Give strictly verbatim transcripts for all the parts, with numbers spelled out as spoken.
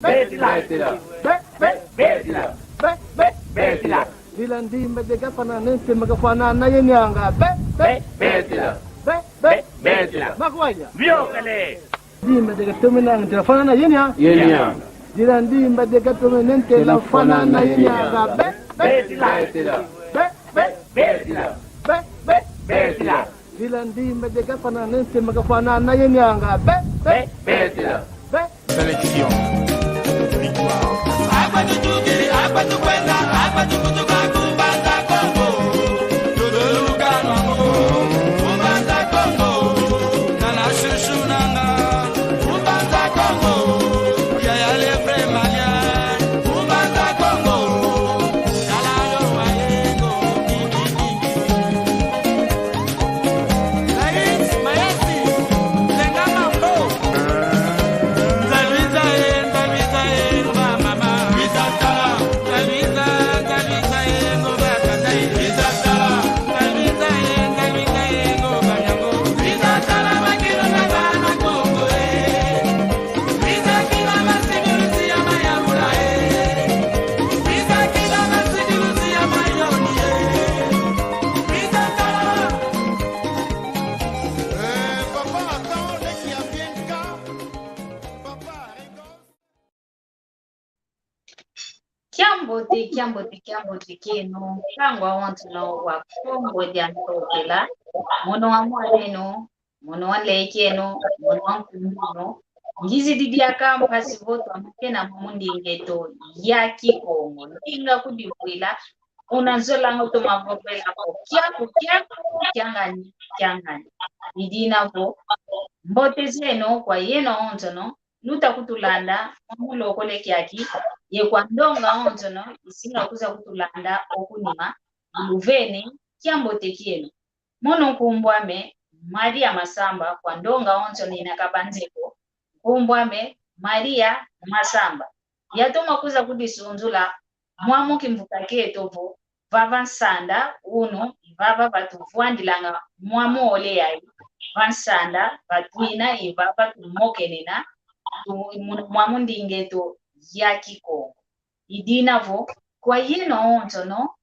Betila. Betila. Be, be, betila. Be, be, betila. Dila ndimba de gafana nente magafana na yenianga. Be, be, betila. Be, be, betila. Makwaya. Biokele. Ndimba de gatome nente la fana na yenia. Yenia. Dila ndimba de gatome nente la fana na yenianga. Be, be, betila. Be, be, betila. Be, be, betila. Dila ndimba de gafana nente magafana na yenianga. Be, be, betila. Be. Sélection. Victoire. Kiambote, kiambote, kiambote kieno, ntangu awonsono wa Kongo dia Ntotela, mono wa mwaneno, mono wa nlekeno, mono wa nkumbeno, ngizidi diaka mpasi vo twamokena mwa ndinga eto ya Kikongo. Ndinga kudivwila, una nzolanga toma vovela ko kiaku, kiaku, kiangani, kiangani. I dina vo, mbote zeno kwa yeno awonsono, luta kutulanda mwa mulokole kiaki, ye kwa ndonga awonsono isinga kwiza kutulanda oku nima, iluvene kiambote kieno. Mono nkumbu ame Maria Masamba, kwa ndonga awonsono ina kabanzeko, nkumbu ame Maria Masamba. Yatoma kwiza kudisunzula mwa mu kimvuka kieto vo, vava nsanda unu, i vava vatuvwandilanga mwa mu ole yayi, va nsanda vatwina, i vava tumokenena, tu-, mu-, mwa mu ndinga eto ya Kikongo. I dina vo, kwa yeno awonsono,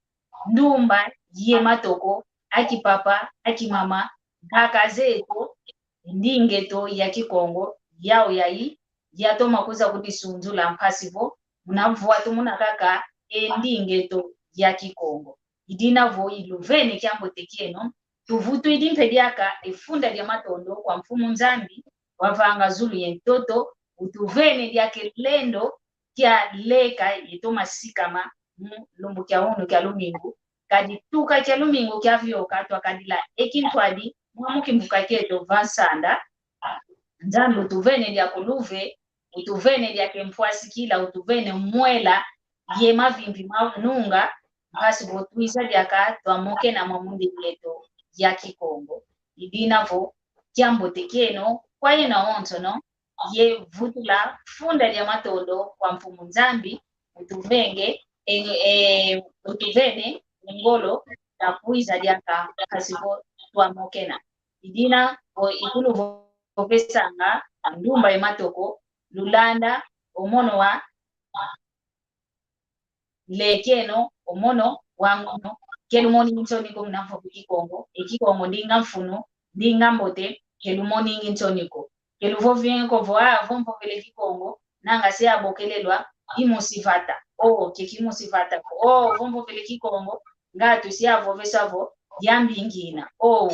ndumba ye matoko, akipapa, akimama, nkaka zeto, ndinga eto ya Kikongo, yau yayi, yatoma kwiza kudisunzula mpasi vo, muna vwa tumuna kaka e ndinga eto ya Kikongo. I dina vo iluvene kiambote kieno, tuvutwidi mpe diaka e funda dia matondo kwa Mfumu Nzambi, wavanga zulu ye ntoto, utuvene diaka e lendo kia leka yetoma sikama mu lumbu kia unu kia lumingu, kadi tuka kia lumingu kiavioka twakadila e kintwadi mwa mu kimvuka kieto va nsanda. Nzambi utuvene diaka e luve, utuvene diaka e mpwasikila, utuvene mwela ye mavimpi ma nunga, mpasi vo twiza diaka twamokena mwa mu ndinga eto ya Kikongo. I dina vo kiambote kieno kwa yeno awonsono, ye vutula funda dia matondo kwa Mfumu Nzambi, utuvenge, e, e, utuvene ngolo na kwiza diaka mpasi vo twamokena. I dina vo ikulu vo, vovesanga ndumba ye matoko, lulanda o mono wa nlekeno, o mono wa ngono, ke lumoningi nsoni ko muna vova Kikongo, e Kikongo ndinga mfunu, ndinga mbote, ke lumoningi nsoni ko. Ke luvovingi ko vo, a, vo mvovele Kikongo, nanga se abokelelwa, imusi vata. O, ke kimusi vata ko. O, vo mvovele Kikongo, ngatu se avovesa vo, diambi ngina. O,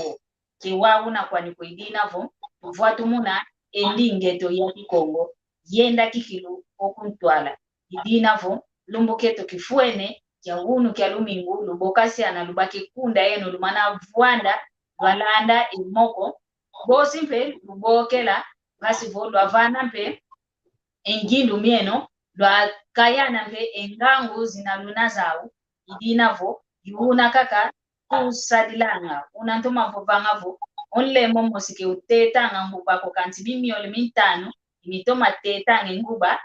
ke wau una kwani ko. I dina vo, vwa tumuna e ndinga eto ya Kikongo, yenda kikilu oku ntwala. I dina vo, lumbu kieto kifwene, kia unu kia lumingu, lubokasiana, lubaki kunda yeno, lumana vwanda, lwalanda e moko, bosi mpe lubokela, mpasi vo lwavana mpe e ngindu mieno, lwakayana mpe e ngangu zina luna zau. I dina vo, i una kaka tusadilanga, una ntoma vovanga vo, o nlemo mosi ke utetanga nguba ko, kansi mimiole mintanu, i mitoma tetanga e nguba.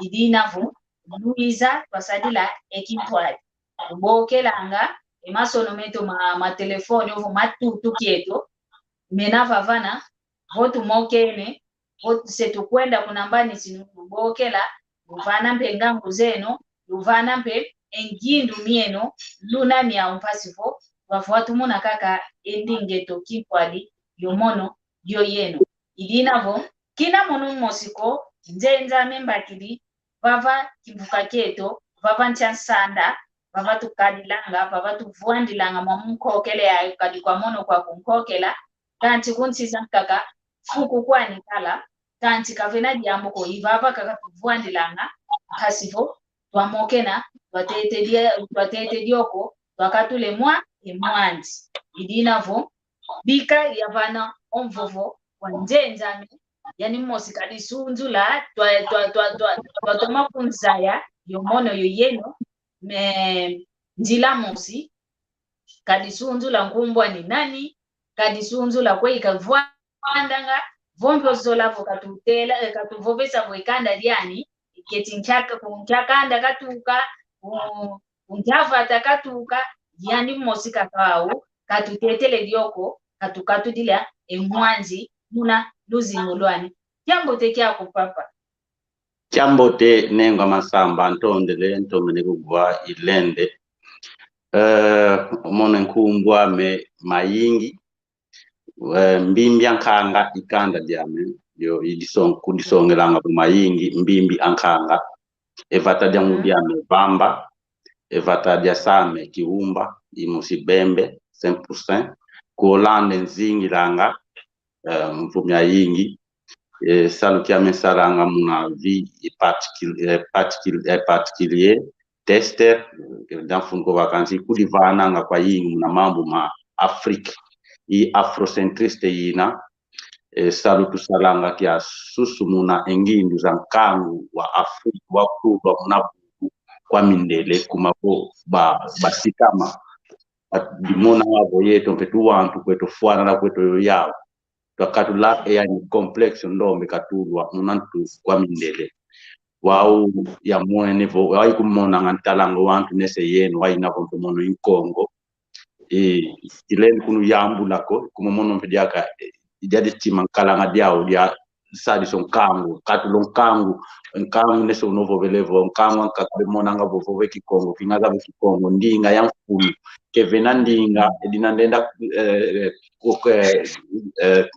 I dina vo, lwiza twasadila e kintwadi. Tubokelanga e masono meto ma, ma telefone, ovo matutu kieto, mena vavana, vo tumokene, vo se tukwenda kuna mbani sinu, tubokela, luvana mpe ngangu zeno, luvana mpe e ngindu mieno, luna miau mpasi vo, wavwa tumona kaka e ndinga eto kimpwadi, yo mono, yo yeno. I dina vo, kina mono mosi ko, nzenza me mbakidi, vava kimvuka kieto, vava ntia nsanda, vava tukadilanga, vava tuvwandilanga mwa nkokela yayo, kadi kwa mono kwa kunkokela, kansi kunsi za nkaka, fuku kwani kala, kansi kavena diambu ko, i vava kaka tuvwandilanga, mpasi vo, twamokena, twatete dia-, twatete dioko, twakatule mwa, e mwandi. I dina vo, bika yavana o mvovo wa nzenza me, yani mosi kadisunzula, twa, twa, twa, twa, twatoma kunzaya, yo mono yo yeno, me, nzila mosi, kadisunzula nkumbu ani nani, kadisunzula kwe ikavwandanga, vo mpe ozola vo katutela, eh, katuvovesa vo e kanda diani, keti nkia, ku nkia kanda katuka, ku, ku nkia vata katuka, yani mosi kaka wau, katutetele dioko, katukatudila e mwandi, muna luzingu lwani. Kiambote kiaku papa. Kiambote Nengwa Masamba, ntondele, ntomene kugwa ilende. Eh, mono nkumbu ame Mayingi, eh, Mbimbi a Nkanga i kanda diame, yo, i dison-, kudisongelanga vo Mayingi, Mbimbi a Nkanga, e vata dia ngudi ame Vamba, e vata dia s'ame Kiumba, i musi Bembe, cent pour cent, ku Holanda nzingilanga, eh, mvu miayingi, eh, salu kiame nsalanga muna vie particu-, eh, particu-, eh, particulier, tester, eh, dia mfunu ko vacances, kudivananga kwayingi muna mambu ma Afrique, i afrocentriste yina, eh, salu tusalanga kia susumuna e ngindu za nkangu wa Afrique, wa kulwa muna bubu kwa mindele, kuma vo ba, basikama. Ati, dimonanga vo yeto mpe tuwantu kweto fwanana kweto yo yau. Twakatula e yani complexe ndombe katulwa muna ntufu kwa mindele. Wau yamonene vo, wau ikumonanga ntalanga wantu nese yeno, wau ina vo mpe mono i Nkongo. E, ilendi kunu yambula ko, kuma mono mpe diaka, e, dia ditima nkalanga diau dia sadiso nkangu, katulo nkangu, nkangu nese uno vovele vo, nkangu ankaka bemonanga vo vove Kikongo, kingaza vo Kikongo, ndinga ya mfunu. Kevena ndinga, edina ndenda, eh, eh, ko-, eh, eh,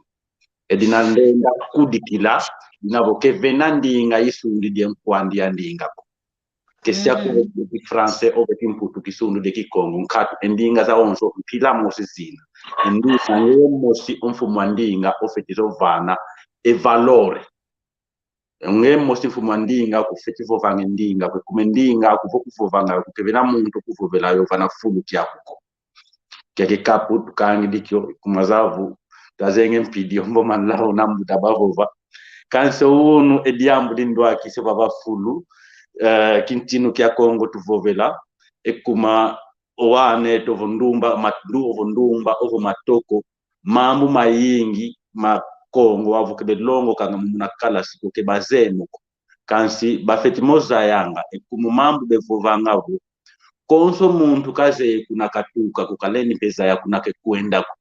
edina ndenda kudikila, dina vo kevena ndinga isundidi e nkwandi ya ndinga ko. Kesia ko vo Kifranse, ove Kimputu, kisundidi e Kikongo, nkatu, e ndinga zawonso mpila mosi zina. E ndinga nge mosi o mfumu a ndinga ofeti zo vana e valor. Nge mosi mfumu a ndinga kufeti vovanga e ndinga kwe, kuma e ndinga kuvo kuvovanga kwe, kevena muntu kuvovela yo vana fulu kiaku ko. Kiaki kapu tukangidi kio, kuma zavu twazenge mpidi ombo manlaho na mbuta bavova. Kansi unu e diambu dindwakisi vava fulu, eh, kintinu kia Kongo tuvovela, e kuma o wana eto ovo ndumba, mat-, ndu ovo ndumba, ovo matoko, mambu mayingi ma Kongo avo ke belongokanga muna kalasi ko, ke bazeye mo ko. Kansi bafeti mo zayanga, e kuma mambu bevovanga vo, konso muntu kazeye kuna katuka ko, kalendi mpe zaya kuna kekwenda ko.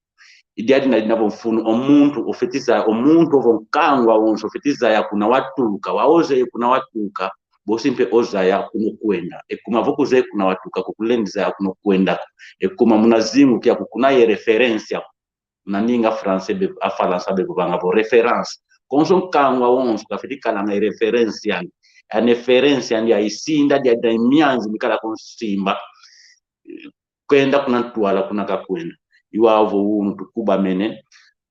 I diadi na dina vo mfunu, o muntu ofeti zaya, o muntu ovo nkangu awonso ofeti zaya kuna watuka, wau ozeye kuna watuka, bosi mpe ozaya kuna okwenda. E kuma vo kuzeye kuna watuka ko, kulendi zaya kuna okwenda ko. E kuma muna zingu kiaku kuna ye referência ko. Na ndinga Français be, a Falansa bevovanga vo référence. Konso nkangu awonso kafeti kalanga e referência andi. A referência andi, a isinda diadi, a mianzi mikala konso simba. Kwenda kuna ntwala kuna kakwenda. I wau vo unu tukubamene.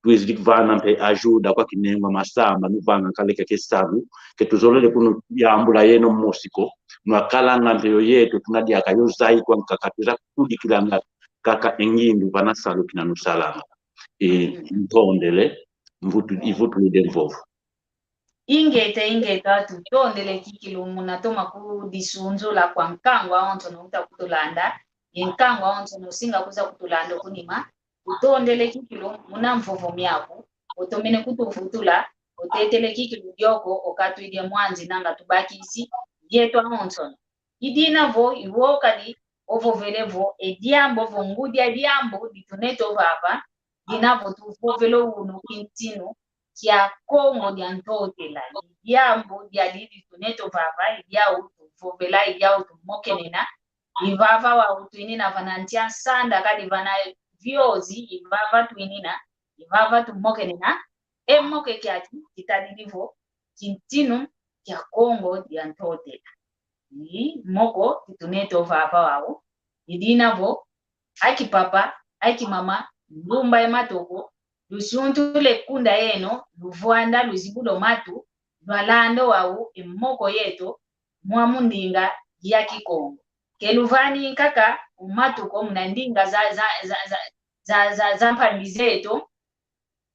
Twizidi kuvana mpe ajuda kwa Kinengwa Masamba, nuvanga kale kiaki salu. Ke tuzolele kunu yambula yeno mosi ko. Nwakalanga mpe yo yeto, tuna diaka yo zayi kwa nkaka, tuza kudikilanga kaka e ngindu vana salu kina nusalanga. E, ntondele, mvutu-, ivutuludi e mvovo. Ingeta, ingeta, tutondele kikilu muna toma kudisunzula kwa nkangu awonso no uta kutulanda, ye nkangu awonso no singa kuza kutulanda kunima. Tutondele kikilu muna mvovo miaku, otomene kutuvutula, otetele kikilu dioko, okatwidi e mwanzi nanga tubakisi, yeto awonso no. I dina vo, i wo kadi, ovovele vo, e diambu vo, ngudi a diambu, ditunete ovava, dina vo tuvovele unu kintinu, kia Kongo dia Ntotela. I diambu diadi ditunete ovava, i diau tuvovela, i diau tumokenena. I vava wau twinina vana ntia nsanda kadi vana viozi, i vava twinina, i vava tumokenena. E moke kiaki kitadidi vo kintinu kia Kongo dia Ntotela. I moko kitunete ovava wau. I dina vo, aki papa, aki mama, ndumba ye matoko, lusuntule kunda yeno, luvwanda, luzibula o matu, lwalanda wau e moko yeto, mwa mu ndinga ya Kikongo. Ke luvani nkaka o matu ko muna ndinga za, za, za, za, za, za, za mpangi zeto,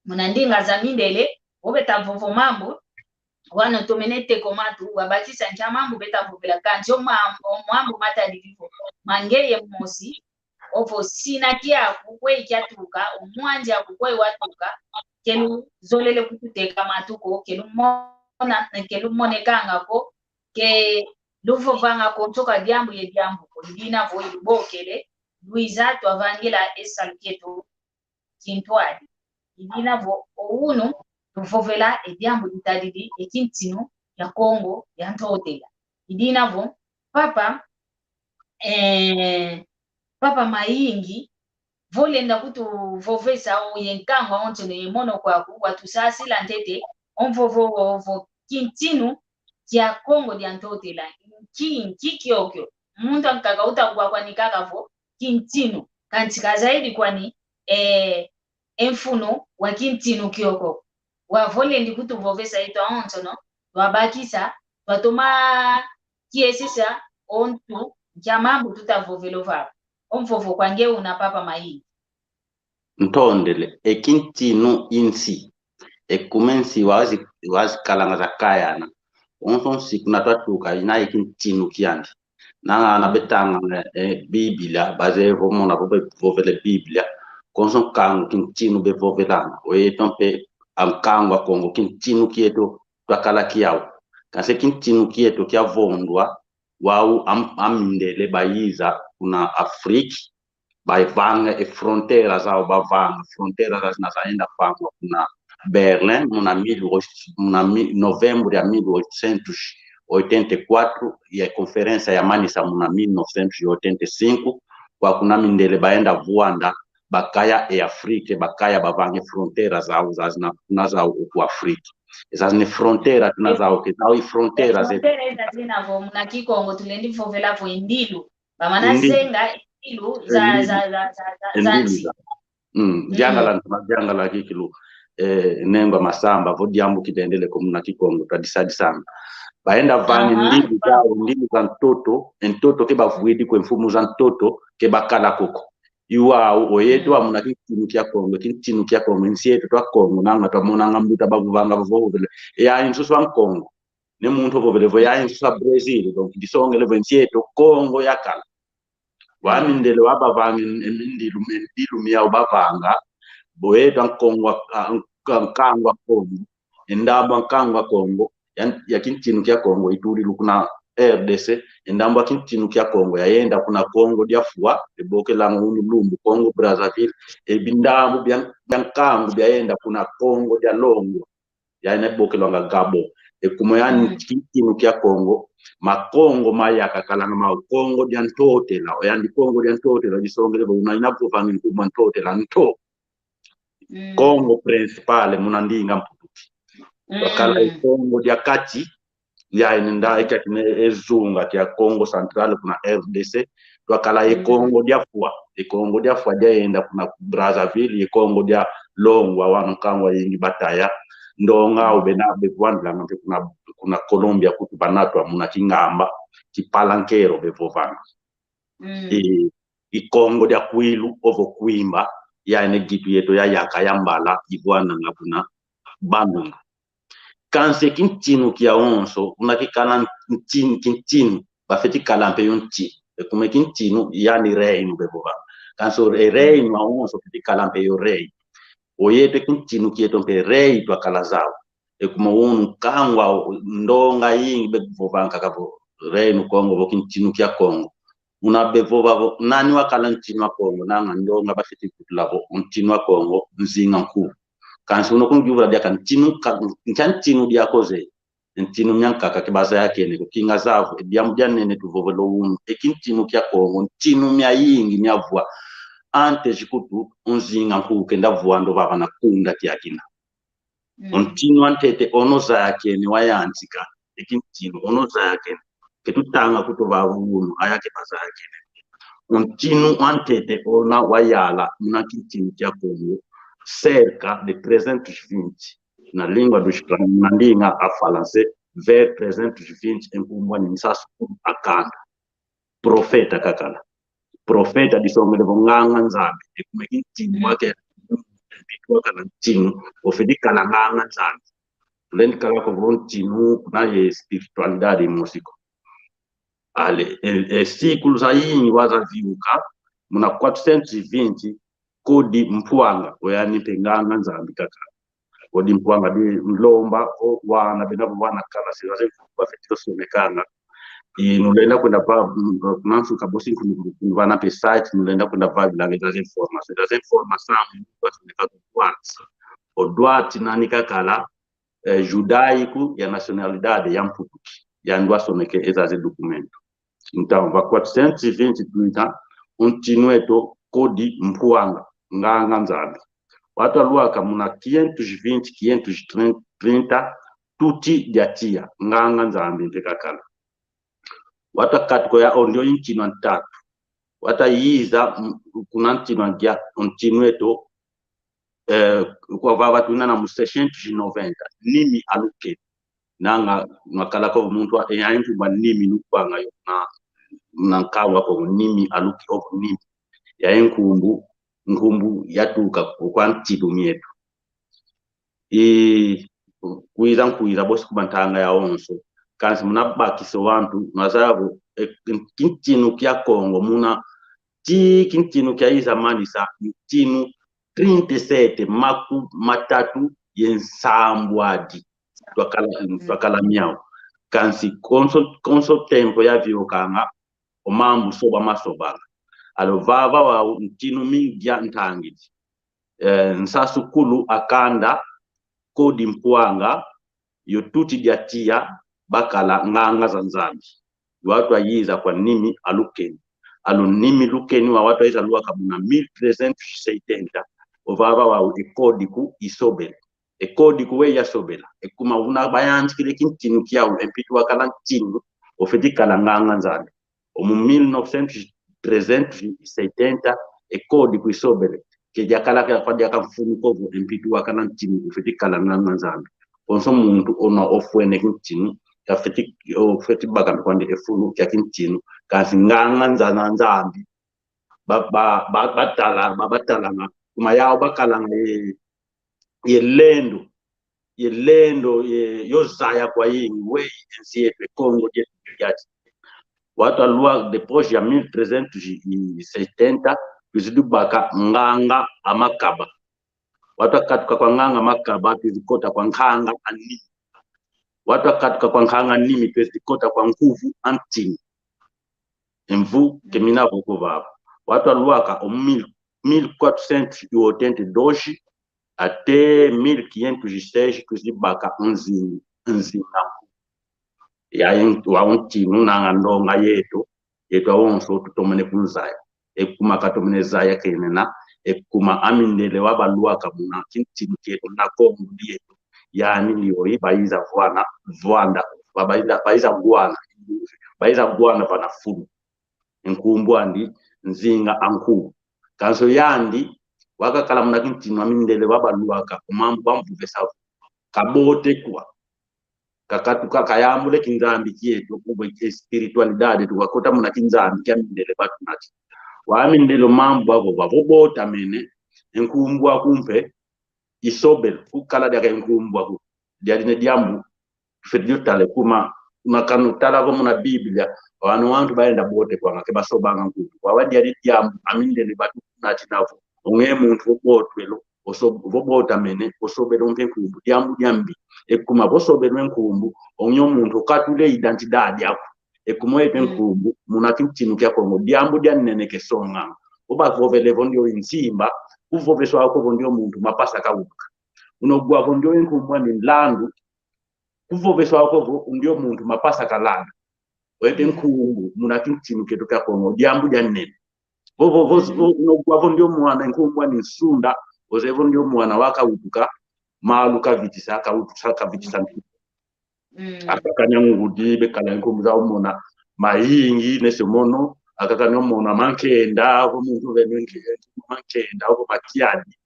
muna ndinga za mindele, o beta vovo mambu, wano tomene teko matu, wabakisa nkia mambu beta vovela kansi o mambu, o mambu matadidi vo, ma ngeye mosi, ovo sina kiaku kwe kiatuka, o mwandi aku kwe watuka, ke luzolele kututeka matu ko, ke lumona, ke lumonekanga ko, ke luvovanga ko ntoka diambu ye diambu ko, i dina vo ilubokele, lwiza twavangila e salu kieto kintwadi. I dina vo o unu tuvovela e diambu ditadidi e kintinu kia Kongo dia Ntotela. I dina vo papa, eh, papa Mayingi, vo lenda kutuvovesa o ye nkangu awonso ne ye mono kwaku, watusasila ntete, o mvovo wo vo kintinu kia Kongo dia Ntotela. Nki, nki kiokio? Muntu ankaka uta kuwa kwani kaka vo kintinu. Kansi ka zaidi kwani, eh, e mfunu wa kintinu kiokio. Wau vo lendi kutuvovesa yeto awonsono, twabakisa, twatoma kiesesa o ntu nkia mambu tuta vovela ovava. O mvovo kwa nge una, papa Mayingi. Ntondele, e kintinu i nsi. E kuma e nsi wazi, wazikalanga zakayana. Onso nsi kuna twatuka, ina e kintinu kiandi. Nanga ana betanga, eh, Biblia, baze vo mona vo bevovele Biblia. Konso nkangu kintinu bevovelanga. O yeto mpe a nkangu a Kongo, kintinu kieto twakala kiau. Kansi kintinu kieto kiavondwa, wau am-, amindele bayiza kuna Afrique, bavanga e fronteira zau, bavanga fronteira zazina zaenda vangwa kuna Berlim, muna mil oito, muna mi-, novembro ya mil oitocentos e oitenta e quatro, e conferência yamanisa muna mil novecentos e oitenta e cinco, kwa kuna mindele baenda vwanda, bakaya e Afrique, bakaya bavanga e fronteira zau, zazina, tuna zau oku Afrique. Ezazina e fronteira, tuna zau, ke zau e fronteira zetu. Fronteira ezazina vo muna Kikongo tulendi vovela vo e ndilu. Bamana senga e ndilu za, za, za, za, za, za nsi. Mm, diangala, diangala kikilu, eh, nengwa masamba, vo diambu kidendele ko muna Kikongo, twadisadisanga. Baenda vanga ndilu zau, ndilu za ntoto, e ntoto ke bavwidi ko, e mfumu za ntoto ke bakala koko. I wau, o yeto wa muna kintinu kia Kongo, kintinu kia Kongo, nsi yeto twa Kongo, nanga twamonanga mbuta bavovanga, bavovele. E ya nsusu a Nkongo. Ne muntu ovovele vo ya nsusu a Brazil, donc disongele vo nsi yeto Kongo yakala. Wau mindele wau bavanga, e, e, mindilu, mindilu miau bavanga, bo yeto a Nkongo, a, a, nka-, nkangu a Kongo, e ndambu a nkangu a Kongo, ya, ya kintinu kia Kongo, itudila kuna R D C, e ndambu a kintinu kia Kongo, yayenda kuna Kongo dia Fwa, ebokelanga unu lumbu, Congo Brazzaville, e bindambu bia, bia nkangu biayenda kuna Kongo dia Longo, yayina ibokelwanga Gabon. E kuma yani kintinu kia Kongo, ma Kongo mayaka kalanga mau Kongo dia Ntotela, o yandi Kongo dia Ntotela, disongele vo una ina vovanga nkumbu a Ntotela, nto. Mm. Kongo principal, muna ndinga Mputuki. Mm. Twakala e Kongo dia Kati, yayina nda e kiaki ne e zunga kia Kongo Central kuna R D C, twakala e Kongo dia Fwa. E Kongo dia Fwa diayenda kuna Brazzaville, e Kongo dia Longo, wau nkangu ayingi bataya. Ndonga au bena bevwandilanga mpe kuna, kuna Colombia kutu banatwa muna Kingamba, Kipalanquero bevovanga. Mm. E, e Kongo dia Kwilu, ovo Kwimba, yayina gitu yeto yayaka ya mbala, ivwandanga kuna Bandundu. Kansi kintinu kiawonso, una kikala ntin-, kintinu, bafeti kala mpe yo nti. E kuma kintinu, yani reino bevova. Kansi e reino awonso feti kala mpe yo rei. O yeto kintinu kieto mpe rei twakala zau. E kuma unu nkangu au, ndonga ayingi bevovanga kaka vo Reino Kongo, vo kintinu kia Kongo. Una bevova vo, nani wakala ntinu a Kongo, nanga ndonga bafeti kutula vo, ntinu a Kongo, Nzinga Nkuwu. Kansi uno kunjuvula diaka ntinu ka, nkia ntinu diakoze. Ntinu miankaka ke bazayakene ko, kinga zavo, e diambu dia nene tuvovele unu, e kintinu kia Kongo, ntinu miayingi miavua. Antes kutu, o Nzinga nkuwu kenda vua ndo vava na kunda tiakina. Mm. O ntinu antete ono zayakene wayantika, e kintinu ono zayakene. Ke tutanga kutu vava unu, aya ke bazayakene. O ntinu antete ona wayala, muna kintinu kia Kongo, cerca de trezentos e vinte. Na língua dos, na língua a falanse, vers trezentos e vinte, e nkumbu ani Nsasu Kulu Akanda. Profeta kakala. Profeta disongele vo nganga Nzambi. E kuma e kintinu wake, wakala ntinu, ofwete kala nganga Nzambi. Tulendi kala ko vo ntinu, kuna ye espiritualidade mosi ko. Ale, e, e sikulu zayingi wazaviuka, muna quatrocentos e vinte, Kodi Mpuanga, oyandi mpe nganga Nzambi kaka. Kodi Mpuanga di nlomba, o wana bena bo wana kala, se zaze bafwete sonekanga. I nulenda kwenda va, mm, nansuka bosi nkunu, vana mpe site, nulenda kwenda vavilanga zaze informação. Zaze informação, basoneka ku Duarte. O Duarte nani kakala, eh, judaico ya nacionalidade ya Mputuki. Yandi wasoneke ezaze documento. Então, va quatrocentos e vinte e trinta, o ntinu eto Kodi Mpuanga, nganga Nzambi. Watu alwaka muna quinhentos e vinte, quinhentos e trinta, Tuti dia Tia, nganga Nzambi mpe kakala. Watu akatuka ya ondio i ntinu antatu. Watu ayiza, mm, kuna ntinu angia, o ntinu eto, eh, kwa vava tuna na mu seiscentos e noventa, Nimi Alukeni. Nanga, makala ko muntu wa, e, ya nkumbu a Nimi nukwanga yo na, na nkawa ko Nimi Aluke-, o Nimi. Ya nkumbu, nkumbu yatuka kwa ntinu mieto. I, kwiza nkwiza bosi ku mantanga yawonso. Kansi muna bakisa o wantu, mazaya vo, e, kintinu kia Kongo, muna, ti kintinu kiayiza manisa, ntinu trinta e sete, maku matatu ye nsambwadi. Twakala, twakala miau. Kansi konso, konso tempo yaviokanga, o mambu soba masobanga. Alo vava wau ntinu mingi ya ntangidi. Eh, Nsasu Kulu Akanda, Kodi Mpuanga, yo Tuti dia Tia, bakala nganga za Nzambi. Watu ayiza kwa Nimi Alukeni. Alo Nimi Lukeni wa watu ayiza lwaka muna mil trezentos e setenta. O vava wau e kodiku isobele. E kodiku we yasobela. E kuma una bayantikile kintinu kiau, e mpitu wakala ntinu, ofwete kala nganga Nzambi. O mu mil novecentos, trezentos e setenta, e kodiku isobele. Ke diakala kwa diaka mfunu ko vo e mpitu wakala ntinu, ofwete kala nganga Nzambi. Konso muntu ona ofwene kintinu, kafwete, ofwete baka kwandi e funu kia kintinu, kansi nganga Nza-, Nzambi. Ba, ba, ba, batala, ba, batalanga. Kuma yau bakalanga ye, ye lendo, ye lendo, ye, yo zaya kwayingi, weyi, e nsi yetu, e Kongo dietu, diati. Watu alwa depois ya mil trezentos e setenta, twizidi baka nganga a Makaba. Watu akatuka kwa nganga a Makaba, twizidi kota kwa nganga a Nimi. Watu akatuka kwa nganga a Nimi, twizidi kota kwa nkuvu a Ntini. Mvu ke mina vo ko vava. Watu alwaka o mil, mil quatrocentos e oitenta e dois até mil quinhentos e seis, twizidi baka Nzi-, Nzinga. Ya en-, wa Ntini nanga ndonga yetu, yetu awonso tutomene kunzaya. E kuma katomene zaya kenena, e kuma amindele wabalwaka muna kintini kietu na Kongo dietu. Yani ni oyi bayiza vwana, vwanda, ba-, bayiza, bayiza gwana, bayiza gwana vana fulu. Nkumbu andi Nzinga a Nkuwu. Kansi yandi, wakakala muna kintini amindele wabalwaka, o mambu bamvovesa kabote kwa. Kakatuka kayambule kinzambi kietu, kubwe espiritualidade, tukakota muna kinzambi kia mindele batunati. Wa mindele mambu bavova, vo botamene, nkumbu aku mpe, isobele, kukala diaka nkumbu aku. Diadi ne diambu, fwete dio tala kuma, una kanu tala ko muna Biblia, wano wantu bayenda bote kwanga, ke basobanga nkumbu. Wawa diadi diambu, amindele batunati navo. Onge muntu vo botwelo, oso-, vo botamene, osobele mpe nkumbu, diambu diambi. E kuma vo sobele nkumbu, onyo muntu okatule identidade aku. E kuma epe nkumbu, muna kintinu kia Kongo, diambu dia nene ke songa. Vo bavovele vo ndio nsimba, kuvoveswa ko vo ndio muntu mapasa kauluka. Unogwa vo ndio e nkumbu ani nlandu. Kuvoveswa ko vo ndio muntu mapasa kalanda. Oyete nkumbu, muna kintinu kieto kia Kongo, diambu dia nene. Vo, vo, vo, vo, unogwa vo ndio mwana, nkumbu ani nsunda, ozeye vo ndio mwana wakawutuka, malu kavitisa, kawutusa, kavitisa. Mm. Akaka nya ngudi, bekala nkumbu za umona, mayingi, nese mono, akaka nya umona mankenda, vo muntu vene nke-, mankenda, vo makiadi.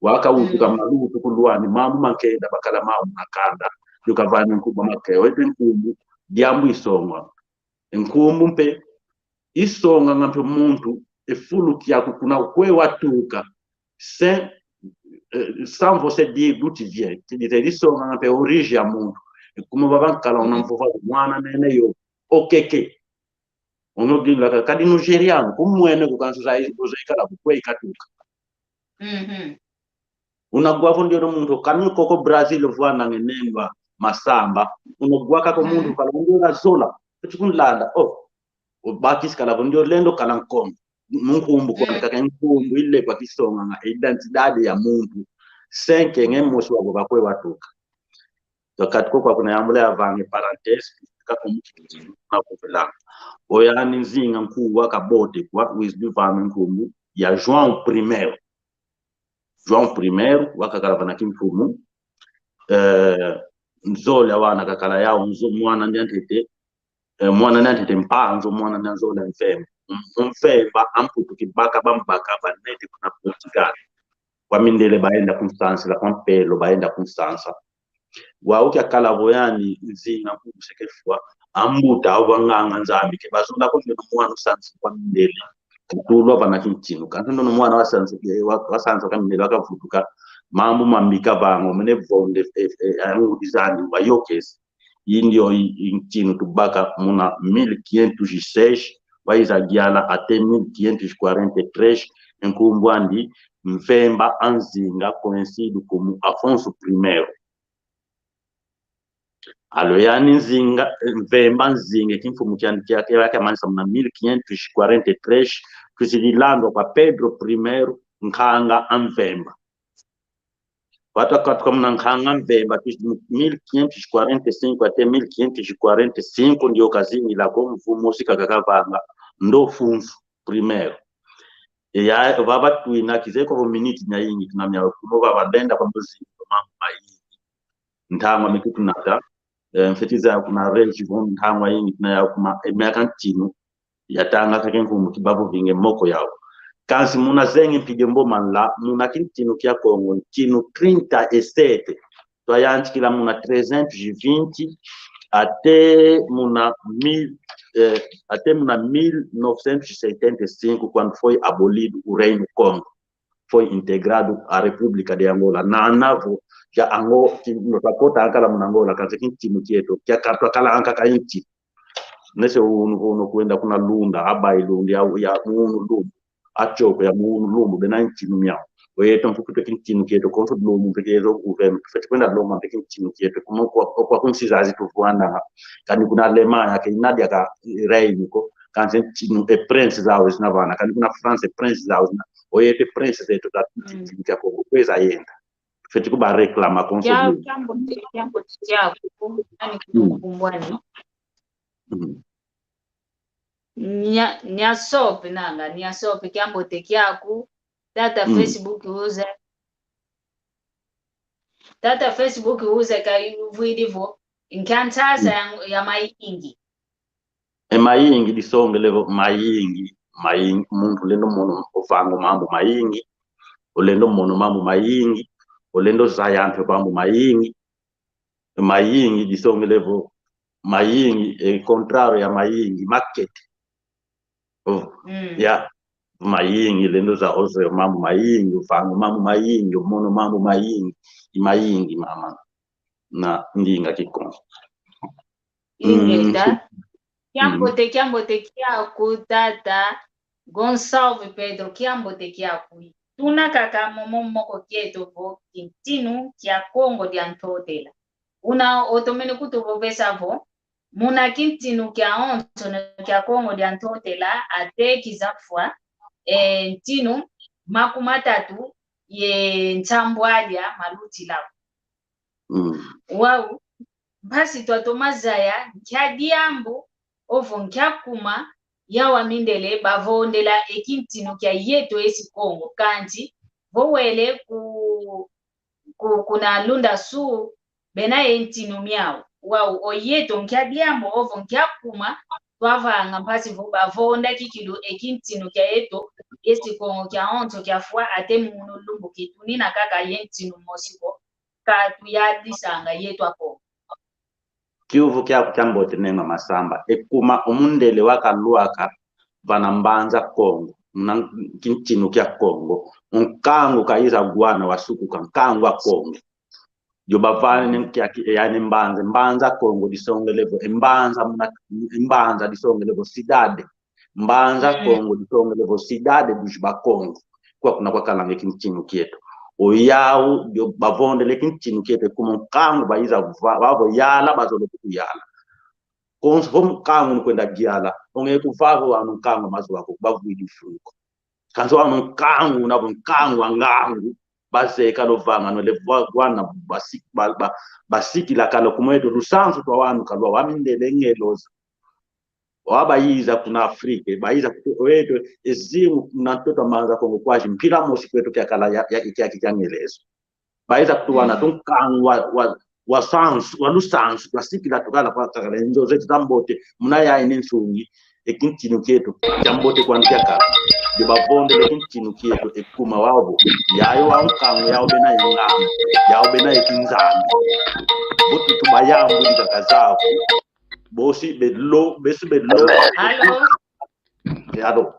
Wakawutuka malutu kulwani, mambu mankenda, bakala mambu makanda, ndio kavani nkumbu make, oyete nkumbu, diambu isonga. Nkumbu mpe, isonganga mpe muntu, e fulu kiaku kuna kwe watuka, sans, eh, sans vo se dire d'où tu viens. Ti dire, isonganga mpe origem ya muntu. Kuma baba nkala una mvova mwana nene yo, okeke. Ono gila ka, kadi Nigeriano, kumwene kukansu za, za ikala kukwe ikatuka. Mhm. Unagwa vo ndio muntu, kani koko Brazil vwana ngenengwa masamba. Unagwa kako muntu kala ndio na zola. Kuti kunlanda, oh. Ubakisi kala vo ndio lendo kala Nkongo. Nkumbu kwa kaka nkumbu ile kwa kisonga nga identidade ya muntu. Senke nge mosi wa bakwe watuka. Wakati ko kwa kuna yambula ya vange parenthèse, ka omu kiti na kuvela. Oyani Nzinga nkuwu wakabote kwa, wizidi vana nkumbu ya João Primeiro. João Primeiro, wakakala vana kimfumu. Eh, nzole awana kakala yau, nzo-, mwana ndi antete, eh, mwana ndi antete Mpanzu, mwana ndi anzole Mvemba. M-, Mvemba, amputu kibaka, bambaka, banete kuna Portugal. Kwa mindele baenda kunsansila, kwa mpelo baenda kunsansa. Wau kiakala vo yani Nzinga nkuwu seke fwa, ambuta au banganga Nzambi ke bazola ko ndio mwana usansa kwa mindele. Katulwa vana kintinu. Kansi ndio mwana wasansa, wa-, wasansa kwa mindele, wakavutuka. Mambu mambi kavanga, mene vonde, eh, eh, angudi zani, wayokesi. Indio i, i ntinu tubaka muna mil quinhentos e seis, waiza giala até mil quinhentos e quarenta e três, nkumbu andi Mvemba a Nzinga, conhecido como Afonso Primeiro. Alo yani Nzinga, Mvemba Nzinga, kimfumu kiandi kia, kia, kiamanisa muna mil quinhentos e quarenta e três, kizidi landwa kwa Pedro Primeiro, nkanga a Mvemba. Watu wakatuka muna nkanga Mvemba, tuishi mu mil quinhentos e quarenta e cinco até mil quinhentos e quarenta e cinco, ndio kazingila ko mvu mosi kaka kavanga, ndo Afonso Primeiro. E ya, vava twina, kizeye kwa vo miniti nyayingi, tuna mia kuno, vava lenda kwa mbuzi, mambu mayingi. Ntangwa mikitunata, eh, mfeti za kuna reji vo ntangwa yingi, tuna ya kuma, e miaka ntinu, yatanga kake nkumbu kibavo vinge moko yau. Kansi muna zengi mpige mbo manla, muna kintinu kia Kongo, ntinu trinta e sete. Twayantikila muna trezentos e vinte até muna mil, eh, até muna mil novecentos e setenta e cinco, quando foi abolido o Reino Kongo. Foi integrado à República de Angola. Na, na vo, ja Ango-, ki-, no twakota ankala muna Angola, kansi kintinu kieto, kia katwa kala ankaka inti. Nese unu, unu kwenda kuna Lunda, abai Lunda, ya, ya munu Lumbu. Achoko ya munu Lumbu, bena ntinu miau. Oyeto mfukutu kintinu kieto, konso Lumbu, mpekezo governo, tufeti kwenda lomba mpe kintinu kieto, kuma kwa, kwa kunsi zazi tuvwanda, kani kuna Alemanha, ke inadia ka rei niko, kansi ntinu e prince zau zina vana, kani kuna France e prince zau zina, oyeto e prince zeto za, mm, kintinu kia Kongo, kweza yenda. Tufeti kuba reclama konso. Kia, Lumbu. Kiambote, kiambote kiaku, ani kutukumbwani. Mm. Nya, nya sope nanga, nya sope kiambote kiaku, tata Facebook uze. Tata Facebook uze kayuvwidi vo, nkia nsasa ya, ya mayingi. E mayingi disongele vo, mayingi, mayingi, muntu ulendo mono ovanga mambu mayingi, ulendo mono mambu mayingi, ulendo zaya mpe mambu mayingi, mayingi, disongele vo, mayingi, e contrário ya mayingi, makete. Oh, mm, ya, mayingi, lendo za ozo mambu mayingi, ufangu mambu mayingi, umono mambu mayingi, i mayingi, mama. Na ndinga Kikongo. Ingeta. Mm. Kiambote, kiambote kiaku tata Gonçalves Pedro, kiambote kiaku. Tuna kaka momo moko kieto vo kintinu kia Kongo dia Ntotela. Una otomene kutuvovesa vo, muna kintinu kiawonso kia Kongo dia Ntotela, até kiza fwa, e, ntinu makumatatu ye nsambwadia malutilako. Mm. Wau, mpasi twatoma zaya nkia diambu ovo nkia kuma, yawa mindele bavondela e kintinu kia yeto esi Kongo, kanti vo wele ku, ku, kuna Lunda Sul, bena ye ntinu miau. Wau, o yeto nkia diambu ovo nkia kuma, twavanga mpasi vo bavonda kikilu e kintinu kia yeto esi Kongo kiawonso kiafwa, ate munu lumbu kitunina kaka ye ntinu mosi ko, ka tuyadisanga yeto Akongo. Kiuvu kiaku kiambote, Nengwa Masamba. E kuma o mundele wakalwaka vana Mbanza Kongo, muna kintinu kia Kongo. Nkangu kayiza wana wasukuka, nkangu a Kongo. Dio bavana ne nkia ki, e, yani Mbanza, Mbanza Kongo disongele vo, e Mbanza muna, e Mbanza disongele vo cidade. Mbanza Kongo disongele vo cidade dos Bakongo. Kwa kuna kwakalanga e kintinu kieto. O yau, dio bavondele kintinu kieto, e kuma nkangu bayiza va-, vavo yala, bazolo kuyala. Konso vo nkangu nukwenda yala, onge kuvavo wanu nkangu mazu wako, bavwidi mfunu ko. Kansi wanu nkangu, navo nkangu a ngangu, bazeye kalo vanga, nwele vwa-, wana basi-, ba-, ba-, basikila kalo kumweto lusansu twa wanu kalwa, wa mindele nge loza. Wa bayiza kuna Afrika, bayiza kutu-, weto, e zingu kuna ntoto a Mbanza Kongo kwazi mpila mosi kweto kiakala ya, ya, kia, kia ngelezo. Bayiza kutuwana tu nkangu wa, wa, wa sansu, wa lusansu, twasikila tukala kwakakala e nzo zeto zambote, muna yayi ne nsungi, e kintinu kieto kiambote kwandi kiakala. Dio bavondele e kintinu kieto, e kuma wau vo, yayi wa nkangu, yau bena ye ngangu, yau bena ye kinzambi. Vo tutu bayambudi kaka zau. Bosi belo, besi belo. Alo. E, alo.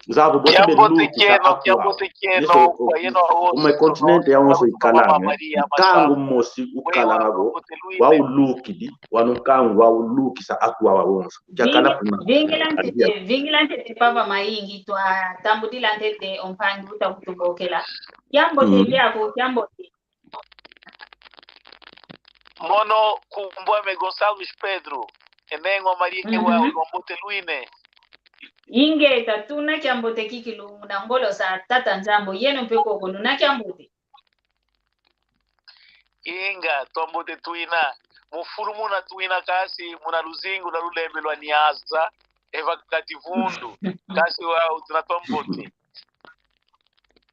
Zavo bosi belukisa akwa. Kiambote kieno, kiambote kieno, kwa yeno awoso, kuma e continent yawonso ikalanga. Nkangu mosi ukalanga vo, waulukidi, wanu nkangu waulukisa akwa wawonso. Jakala kuna. Vingila ntete, vingila ntete papa Mayingi, twatambudila ntete o mpangi uta kutubokela. Kiambote diaku, kiambote. Mono nkumbu ame Gonçalves Pedro, e Nengwa Maria, ke wau, twambote lwine. Ingeta, tuna kiambote kikilu, muna ngolo za Tata Nzambi, yeno mpe koko, nuna kiambote. Inga, twambote twina. Mu fulu muna twina kasi, muna luzingu lwa lulembe lwa Niasa, e va Kativundu, kasi wau tuna twambote.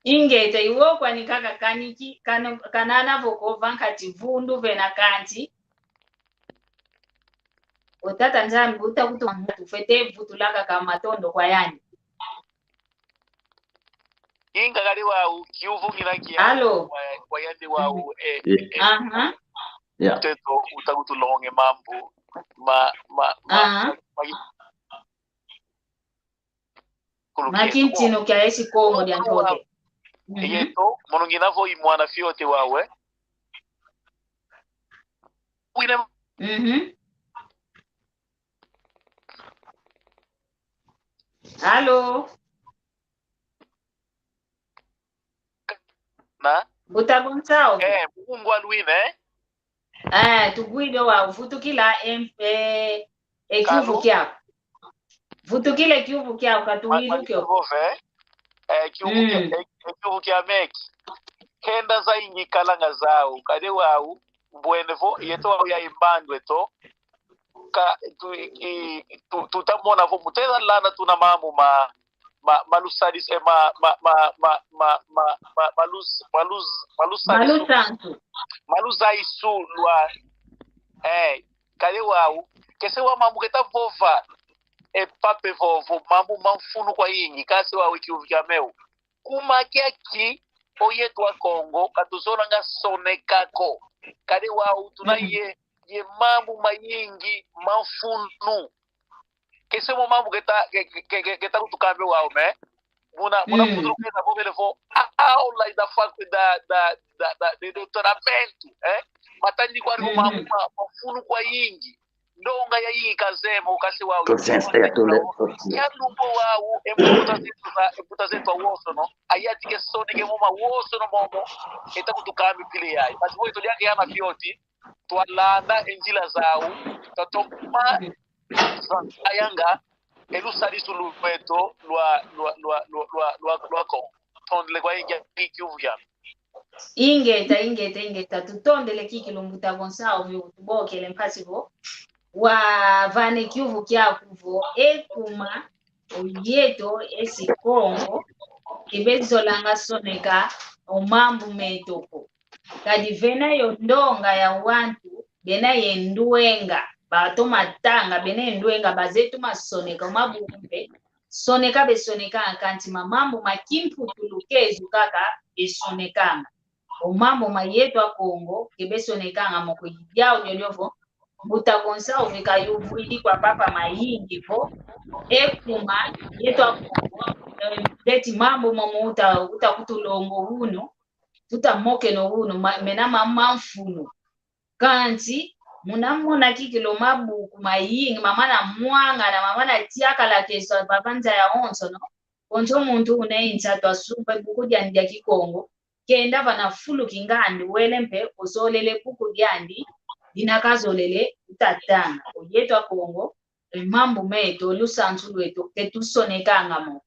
Ingeta, iwo kwani kaka kaniki, kana, kanana vo ko va Kativundu vena kanti. O Tata Nzambi uta kutuma tufwete vutula kaka matondo kwa yandi. Inga kadi wau, kiuvu ngina kia. Alo. Kwa, kwa yandi wau, e, e, e. Aha. Yeah. Teto uta kutulonga mambu ma, ma, ma, ma, ma kintinu kia esi Kongo dia ntoto. Yeto, mono ngina vo i mwana fiote wawe. Wine. Mhm. Alo. Na? Mbuta Gonçalves. Eh, mungwa lwine. Eh, tugwide wa vutukila, em, eh, e kiuvu kiaku. Vutukila e kiuvu kiaku, katuwilu kio. Eh, kiuvu kia, eh, eh, kiuvu kia meki. Kenda zaingi kalanga zau, kadi wau, mbwene vo, yeto wau ya imbandu eto. Ka, tu, i, tu, tutamona vo, mutela lana tuna mambu ma, ma, ma lusadis-, eh, ma, ma, ma, ma, ma, ma, ma luz-, ma luz-, ma lusadis-, ma lusansu. Ma luzaisu lwa, eh, kadi wau, kese wa mambu keta vova, e pape vovo, mambu ma mfunu kwayingi, kasi wau e kiuvu kia meu. Kuma kiaki, o yeto Akongo, katuzolanga soneka ko. Kadi wau, tuna ye, ye mambu mayingi, ma mfunu. Kese mo mambu keta, ke-, ke-, ke-, keta kutukambe wau, me. Muna, muna futulu keta vovele vo, a-, aula ida fakti da, da, da, da, de doutoramento, eh? Matani kwa ri mambu ma, ma mfunu kwayingi. Ndonga yayingi kazeye mo, kasi wau. Consciência ya tole. Ya lumbu wau, e mbuta zeto za, e mbuta zeto awosono. Ayatike soneke mo mawosono momo. Eta kutukambi pile yayi. Basi vo eto diaka yana fioti. Twalanda e nzila zau, twatoma zankayanga e lusadisu lweto lwa, lwa, lwa Kongo. Tondele kwayingi e kiuvu kiame. Ingeta, ingeta, ingeta. Tutondele kikilu mbuta Gonçalves vo utubokele mpasi vo wavane kiuvu kiaku vo ekuma oyeto esi Kongo ke bezolanga soneka o mambu meto ko. Kadi vena yo ndonga ya wantu bena ye ndwenga, batoma tanga bena ye ndwenga, bazeye toma soneka o mabuku mpe soneka besonekanga, kansi ma mambu ma kimputulukezo kaka besonekanga. O mambu ma yeto a Kongo ke besonekanga mo ko. I diau diodiovo mbuta Gonçalves kayuvwidi kwa papa mayingi vo ekuma yeto a Kongo, eh, ndeti mambu momo uta, uta kutulonga unu, tuta mokena unu, ma, mena ma, ma mfunu. Kansi muna mona kikilu mabuku mayingi mamana mwangana, mamana tiakala keso papa nza ya onsono. Konso muntu una e nsatu asumba buku diandi dia Kikongo, kenda vana fulu kingandi wele mpe osolele buku diandi dina kazolele utatanga. Oyeto a Kongo, e mambu meto, lusansu lweto ke tusonekanga mo.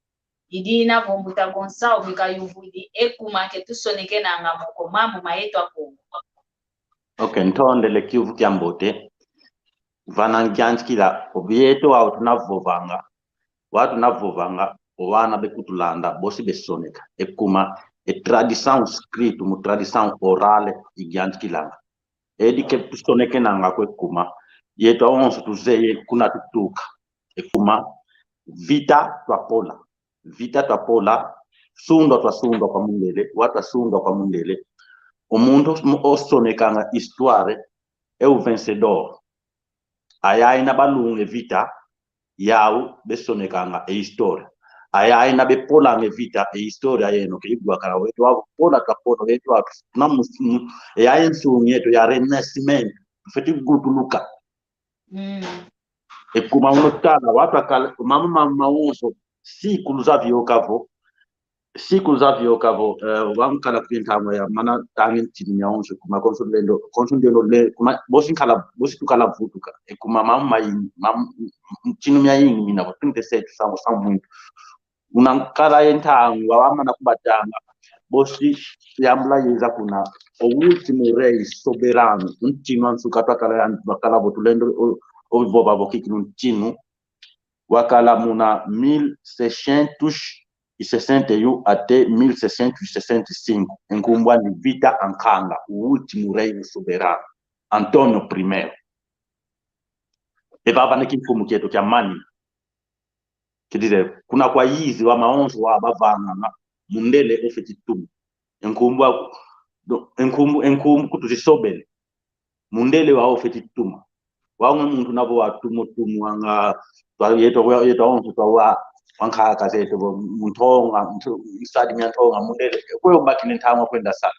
I dina vo mbuta Gonçalves kayuvwidi ekuma ke tusonekenanga mo ko mambu ma yeto a Kongo. Ok, ntondele kiuvu kiambote. Vana ngiantikila, ovieto wau tunavovanga, wau tunavovanga, o wana bekutulanda bosi besoneka. Ekuma e tradição escrito, mu tradição oral, ingiantikilanga. Edi ke tusonekenanga ko ekuma yeto awonso tuzeye kuna tutuka. Ekuma vita twapola, vita twapola, sundwa twasundwa kwa mundele, wau twasundwa kwa mundele. O muntu osonekanga histoire é o vencedor. Ayayi ina balunga e vita, yau besonekanga e história. Ayayi ina bepolanga e vita, e história yeno ke igwakala. Wetu wau pola twapola, wetu wau na mus-, mu-, e yayi nsungi yeto ya renascimento, feti gutuluka. Mm. Ekuma uno tala, wau twakala, mama, mama, mawonso, sikulu zavioka vo, sikulu zavioka vo, eh, wau nkala kuli ntangwa ya mana tangi ntinu miawonso, kuma konso lendo, konso ndeno le, kuma bosi nkala, bosi tukala vutuka. Ekuma mama mayingi, mam-, ntinu miayingi mina vo, trinta e sete, sangu, sangu muntu. Una nkala ye ntangwa, wau mana kubatanga, bosi yambula yeza kuna, o último rei soberano, ntinu ansuka twakala ya, twakala vo tulendo, o, ovova vo kikilu ntinu, wakala muna mil seiscentos e sessenta e um até mil seiscentos e sessenta e cinco, e nkumbu andi Vita Ankanga, o último rei soberano, António primeiro. E vava ne kimfumu kieto kia manima. Quer dizer, kuna kwayizi wau mawonso wau bavanganga, mundele ofeti tuma. E nkumbu aku, do, e nkumbu, e nkumbu kutu zisobele. Mundele wau ofeti tuma. Wau nge muntu navo watumo tumo wanga, twa yeto, yeto awonso twa wa, wankaka zeto, vo, muntonga, ntu-, nsadi mia ntonga, mundele. Kwe obakine ntangwa kwenda sa,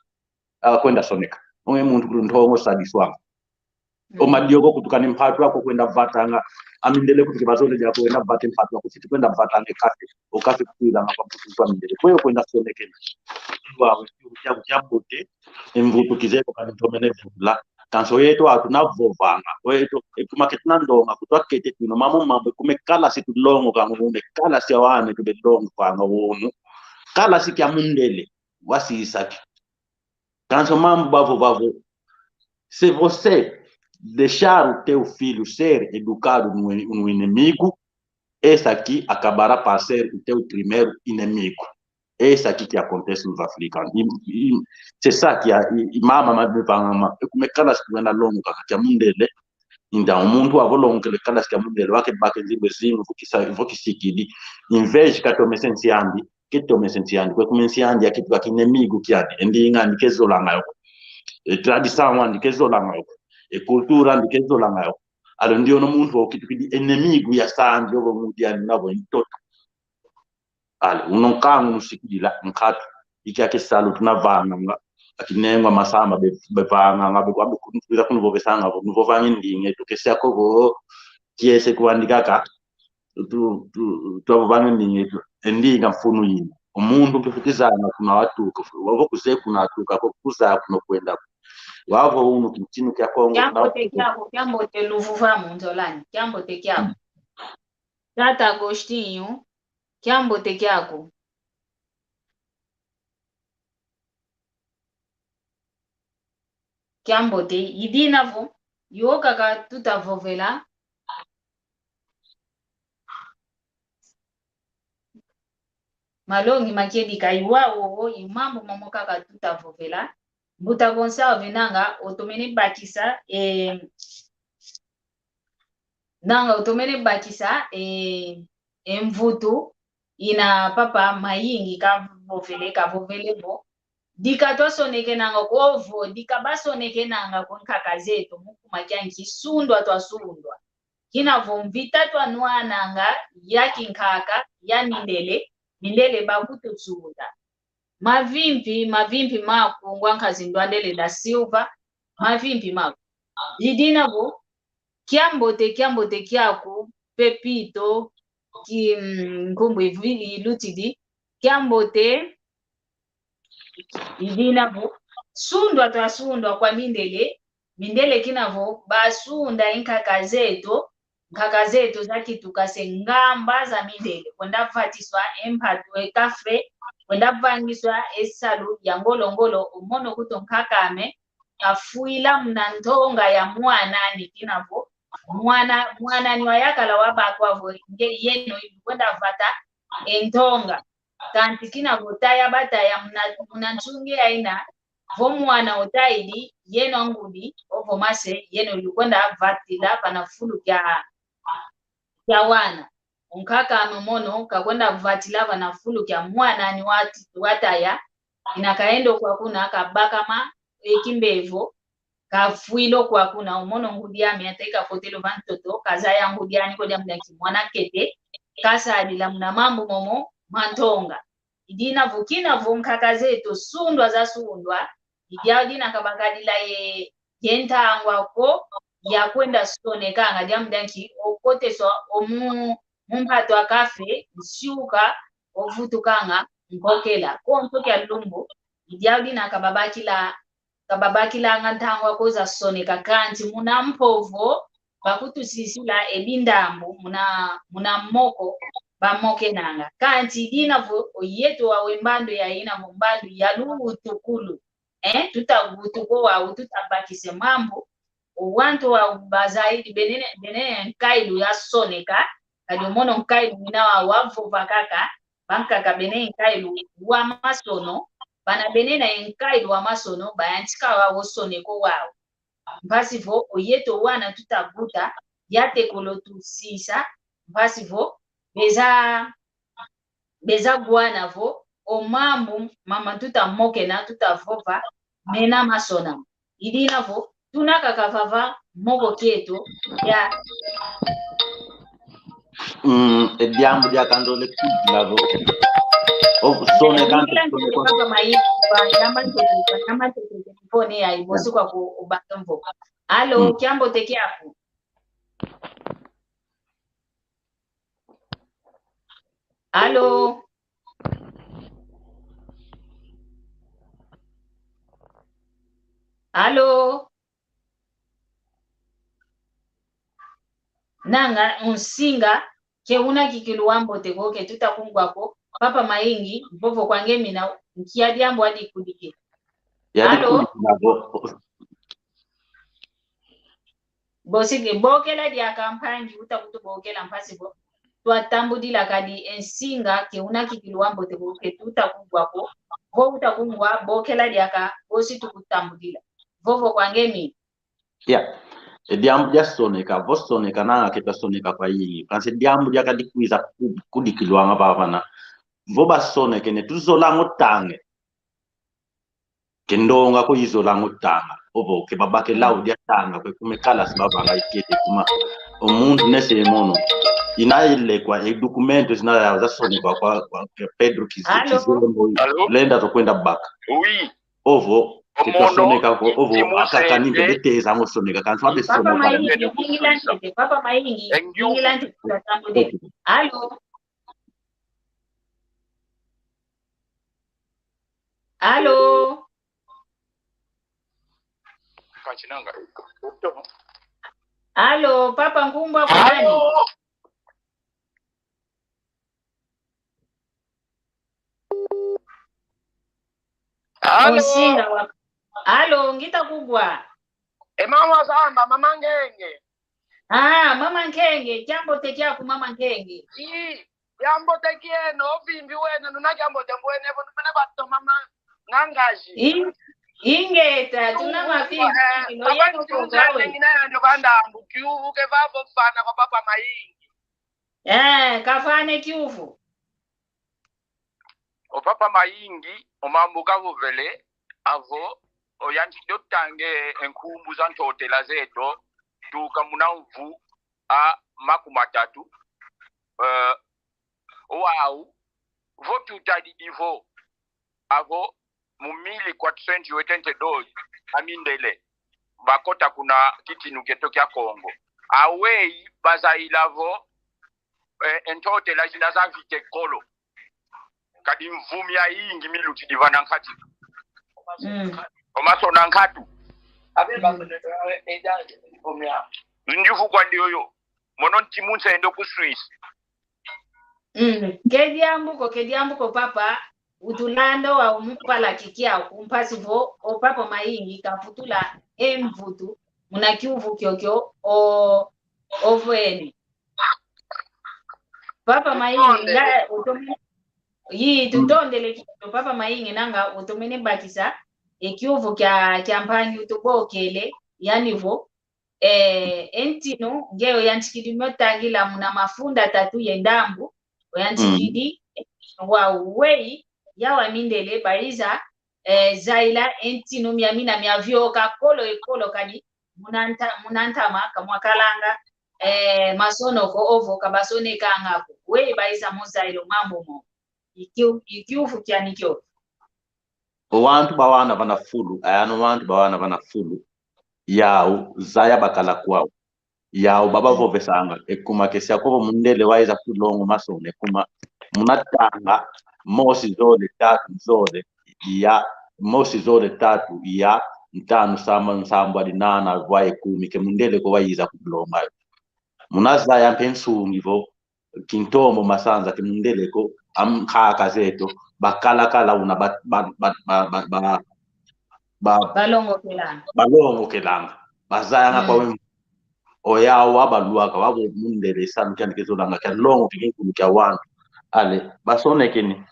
ah, kwenda soneka. Onge muntu kulu ntongo sadi swanga. O madiogo kutuka ni mpatu ako kwenda vatanga. Amindele kutuke bazole dia kwenda vate mpatu ako fiti kwenda vatanga e kafe. O kafe kutuilanga kwa mputu kwa mindele. Kwe kwenda sonekena. Iwa, kia, kia bote. E mvutu kizeko kani tomene vula. Kansi o yeto wau tunavovanga. O yeto, e kuma ke tuna ndonga, kutwa kete tuno. Mamo mambo, e kuma e kalasi tulongokanga, e kalasi ya wana tubelongokanga unu. Kalasi kia mundele. Wasi isaki. Kansi o mambu bavovanga vo, se você deixar o teu filho ser educado no, no inimigo, esse aqui acabará para ser o teu primeiro inimigo. Esse aqui que acontece nos africanos. E, e, se sabe que a, e, e mama, mama, mama, e kuma e kalasi kwenda longokanga kia mundele. Então, o muntu wau vo longokele kalasi kia mundele, wau ke baka nzimbu zingi vo kisa-, vo kisikidi. Em vez de katomese nsi andi, ketomese nsi andi, kwe kuma nsi andi yakituka ki inimigo kiandi, e ndinga andi kezolanga yo ko. E tradição andi kezolanga yo ko. E cultura andi kezolanga yo ko. Alo ndiono muntu wau kitukidi inimigo ya sandi, yovo mudi andi navo intoto. Ale, uno nkangu nusikidila, nkatu. Iki ake salu tunavanganga. Akinengwa masamba be, bevanganga, be, be, kunu, kuiza kunuvovesanga vo, nuvovanga ndinga eto, kesi ako vo, kiese kuandika ka, tu, tu, twavovanga ndinga eto, e ndinga mfunu yina. O muntu mpe fukizanga kuna watuka, wavo kuzeye kuna watuka, ko kuzaya kuna kwenda. Wavo unu kintinu kia Kongo, kiambote kiaku, kiambote luvuva mu nzolani, kiambote kiaku. Mm. Tata Agostinho, kiambote kiaku. kiambote, i dina vo, yo kaka tuta vovela. Malongi makedika, i wau wowo, i mambu momo kaka tuta vovela. Mbuta Gonçalves nanga otomene bakisa, eh, nanga otomene bakisa, eh, e mvutu ina papa Mayingi kavovele, kavovele vo, dika twasonekenanga kwo vo, dika basonekenanga kwo nkaka zeto mu kuma kia nki, sundwa twasundwa. Kina vo mvita twanwananga ya kinkaka, ya mindele, mindele bakutusunda. Mavimpi, mavimpi maku, ngwa nkazi Ndwandele da Silva, mavimpi maku. I dina vo, kiambote, kiambote kiaku, Pepito, ki, mm, nkumbu ivi-, ilutidi, kiambote, i dina vo, sundwa twasundwa kwa mindele, mindele kina vo, basunda i nkaka zeto, nkaka zeto zakituka se ngamba za mindele, kwenda vatiswa e mpatu e café, kwenda vangiswa e salu ya ngolo ngolo, o mono kuto nkak'ame, kafwila muna ntonga ya mwan'ani kina vo, mwana, mwan'ani wayakala wabakwa vo, nge yeno kwenda vata e ntonga. Kansi kina vo taya bataya muna, muna nsungi ya ina, vo mwana otayidi, yeno angudi, ovo mase, yeno lukwenda vatila vana fulu kia, kia wana. Nkak'ame mono, kakwenda vatila vana fulu kia mwan'ani wat-, wataya, ina kaendo kwa kuna, kabakama, e kimbevo, kafwilo kwa kuna, o mono ngudi ame ata ikakotelo va ntoto, kazaya ngudi ani ko diambu dia nki, mwana kete, kasadila muna mambu momo ma ntonga. I dina vo kina vo nkaka zeto sundwa zasundwa, i diau dina kabakadila ye, ye ntangwa ko, ya kwenda sonekanga diambu dia nki, okoteswa o mu, mu mpatu a café, nsiuka, ovutukanga, nkokela. Konso kia lumbu, i diau dina kababakila kababakilanga ntangwa ko za soneka, kansi muna mpovo bakutusisila e bindambu, muna, muna moko bamokenanga. Kansi dina vo oyeto wa we mbandu ya ina vo mbandu ya luwutukulu. Eh, tutagutuko wau, tutabakise mambu. O wantu wau bazayidi benene, benene nkailu ya soneka, kadi o mono nkailu mina wau wavova kaka, bankaka bene nkailu wa masono, bana bene na nkailu wa masono, bayantika wau o soneka wau. Mpasi vo, oyeto wana tutaguta, yatekolo tusisa, mpasi vo, beza, beza gwana vo, o mambu mama tutamokena, tutavova, mena masona. I dina vo, tuna kaka vava moko kieto, ya. Mm, e diambu dia kandole kudila vo. O, sone kanto, sone kwa. Papa Mai, kwa, yamba ntete, kwa, yamba ntete, kwa, pone ya, ibosi kwa ku, ubaka mvo. Alo, mm. Kiambote kiaku. Alo? Alo? Nanga, unsinga, ke una kikilu wambote ko, ke tuta kungwa ko, papa Maingi, mvovo kwa nge mina, nkia diambu adikudike. Alo? Adikudike na vo. Bosi, bokela diaka mpangi, uta kutubokela mpasi vo. Twatambudila kadi e nsinga, ke una kikilu wambote ko, ke tuta kungwa ko. Vo uta kungwa, bokela diaka, bosi tukutambudila. Mvovo kwa nge mina. Ya. E diambu dia soneka, vo soneka nanga ke twasoneka kwa yingi. Kansi diambu diaka dikwiza ku-, kudikilwanga vavana. Vo basoneke ne tuzolanga o tanga. Ke ndonga ko izolanga o tanga. Ovo ke babake lau dia tanga, kwe kuma e kalasi bavanga ikete kuma. O muntu nese mono. Ina ilekwa e dokumento zina ya zasonekwa kwa, kwa, kwa Pedro Kizi-, Kizembo. Alo? Lenda tokwenda baka. Oui. Ovo, ke twasoneka ko, ovo, akaka ni ke beteza ngo soneka, kansi wa besoneka. Papa Maingi, yingila ntete, papa Maingi, yingila ntete, twatambudila. Alo? Alo? Alo, papa, nkumbu aku nani? Alo? Onsinga wa-, alo, ngita kugwa. E mama Zamba, mama Nkenge. Ah, mama Nkenge, kiambote kiaku mama Nkenge. I, kiambote kieno, ovimbi wena, nuna kiambote mbwene, vo numene bato mama Ngangazi. I, ingeta, tuna mavimbi, eh, no papa yenu Nzunza, wawe. Ngina yandi vandambu, kiuvu ke vavo vana kwa papa Mayingi. Eh, kavane kiuvu. O papa Mayingi, o mambu kavovele, avo, oyantikidi otanga e nkumbu za ntotela zeto, tuka muna mvu a makumatatu, eh, owau, vo tutadidi vo, avo, mu mille quatorcento e oitenta e dois, amindele, bakota kuna kitinu kieto kia Kongo. Aweyi, bazayila vo, eh, e ntotela zina zavita e kolo. Kadi mvu miayingi milutidi vana nkati. Mm. O masona nkatu. Mm. Njuvu kwandi yoyo. Mono nti mu nsendo ku Suisse. Mm. Ke diambu ko, ke diambu ko, papa. Utulanda wa umpala kikia, kumpasi vo, o papa Mayingi kaputula e mvutu, muna kiuvu kiokio, o, ovene. Papa Mayingi, nga, utomene, yi, tutondele kio, papa Mayingi, nanga, utomene bakisa, e kiuvu kia, kia mpangi utubokele, yani vo, eh, e ntinu, nge oyantikidi mio tangila muna mafunda tatu ye ndambu, oyantikidi, mm, e ntinu wa weyi, yawa mindele, baiza, eh, zayila e ntinu miamina miavioka kolo e kolo kadi muna nta-, muna ntama kamwakalanga, eh, masonoko ovo kabasonekanga ko. Weyi baiza mo zayila o mambu mo. I kiu-, i kiuvu kiani kio. O wantu bawana vana fulu, ayano wantu bawana vana fulu. Yau, zaya bakala kwau. Yau babavovesanga, ekuma kesia kovo mundele waiza kulongo masone kuma munatanga mosi zole tatu zole ya mosi zole tatu ya ntanu samba nsambwadi nana vwa ekumi ke mundele ko waiza kulonga. Munazaya mpe nsungi vo kintombo masanza ke mundele ko ankaka zeto bakalakala una ba, ba, ba, ba, ba, ba, ba, balongokelanga. Balongokelanga. Bazayanga, mm, kwa wemvu. Oyau abalwaka, wabo mundele sanu kiandi kizolanga, kia longo kikinkulu kia wantu. Ale, basonekene.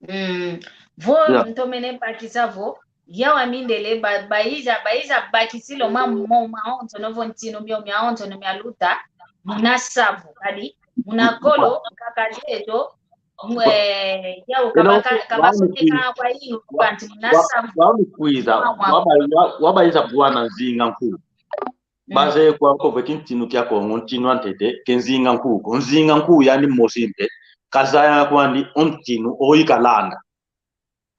Mm. Vo, yeah, ntomene bakisa vo, yawa mindele ba, baiza, baiza bakisila o ma, mo, maonso, no vo ntinu mio, miaonso, no mialuta, muna savu, kadi, muna kolo, nkaka zeto, Mwe, yau, kaba, ka-, kabasoneka kwa inu, kanti muna savu. Wamikwiza, waba, wa-, wabaiza bwana Nzinga Nkuu. Mm. Baze kwa kove kintinu kia Kongo, ntinu antete, ke Nzinga Nkuu ko. Nzinga Nkuu yani mosi mpe, kazaya kwandi o ntinu, oikalanda.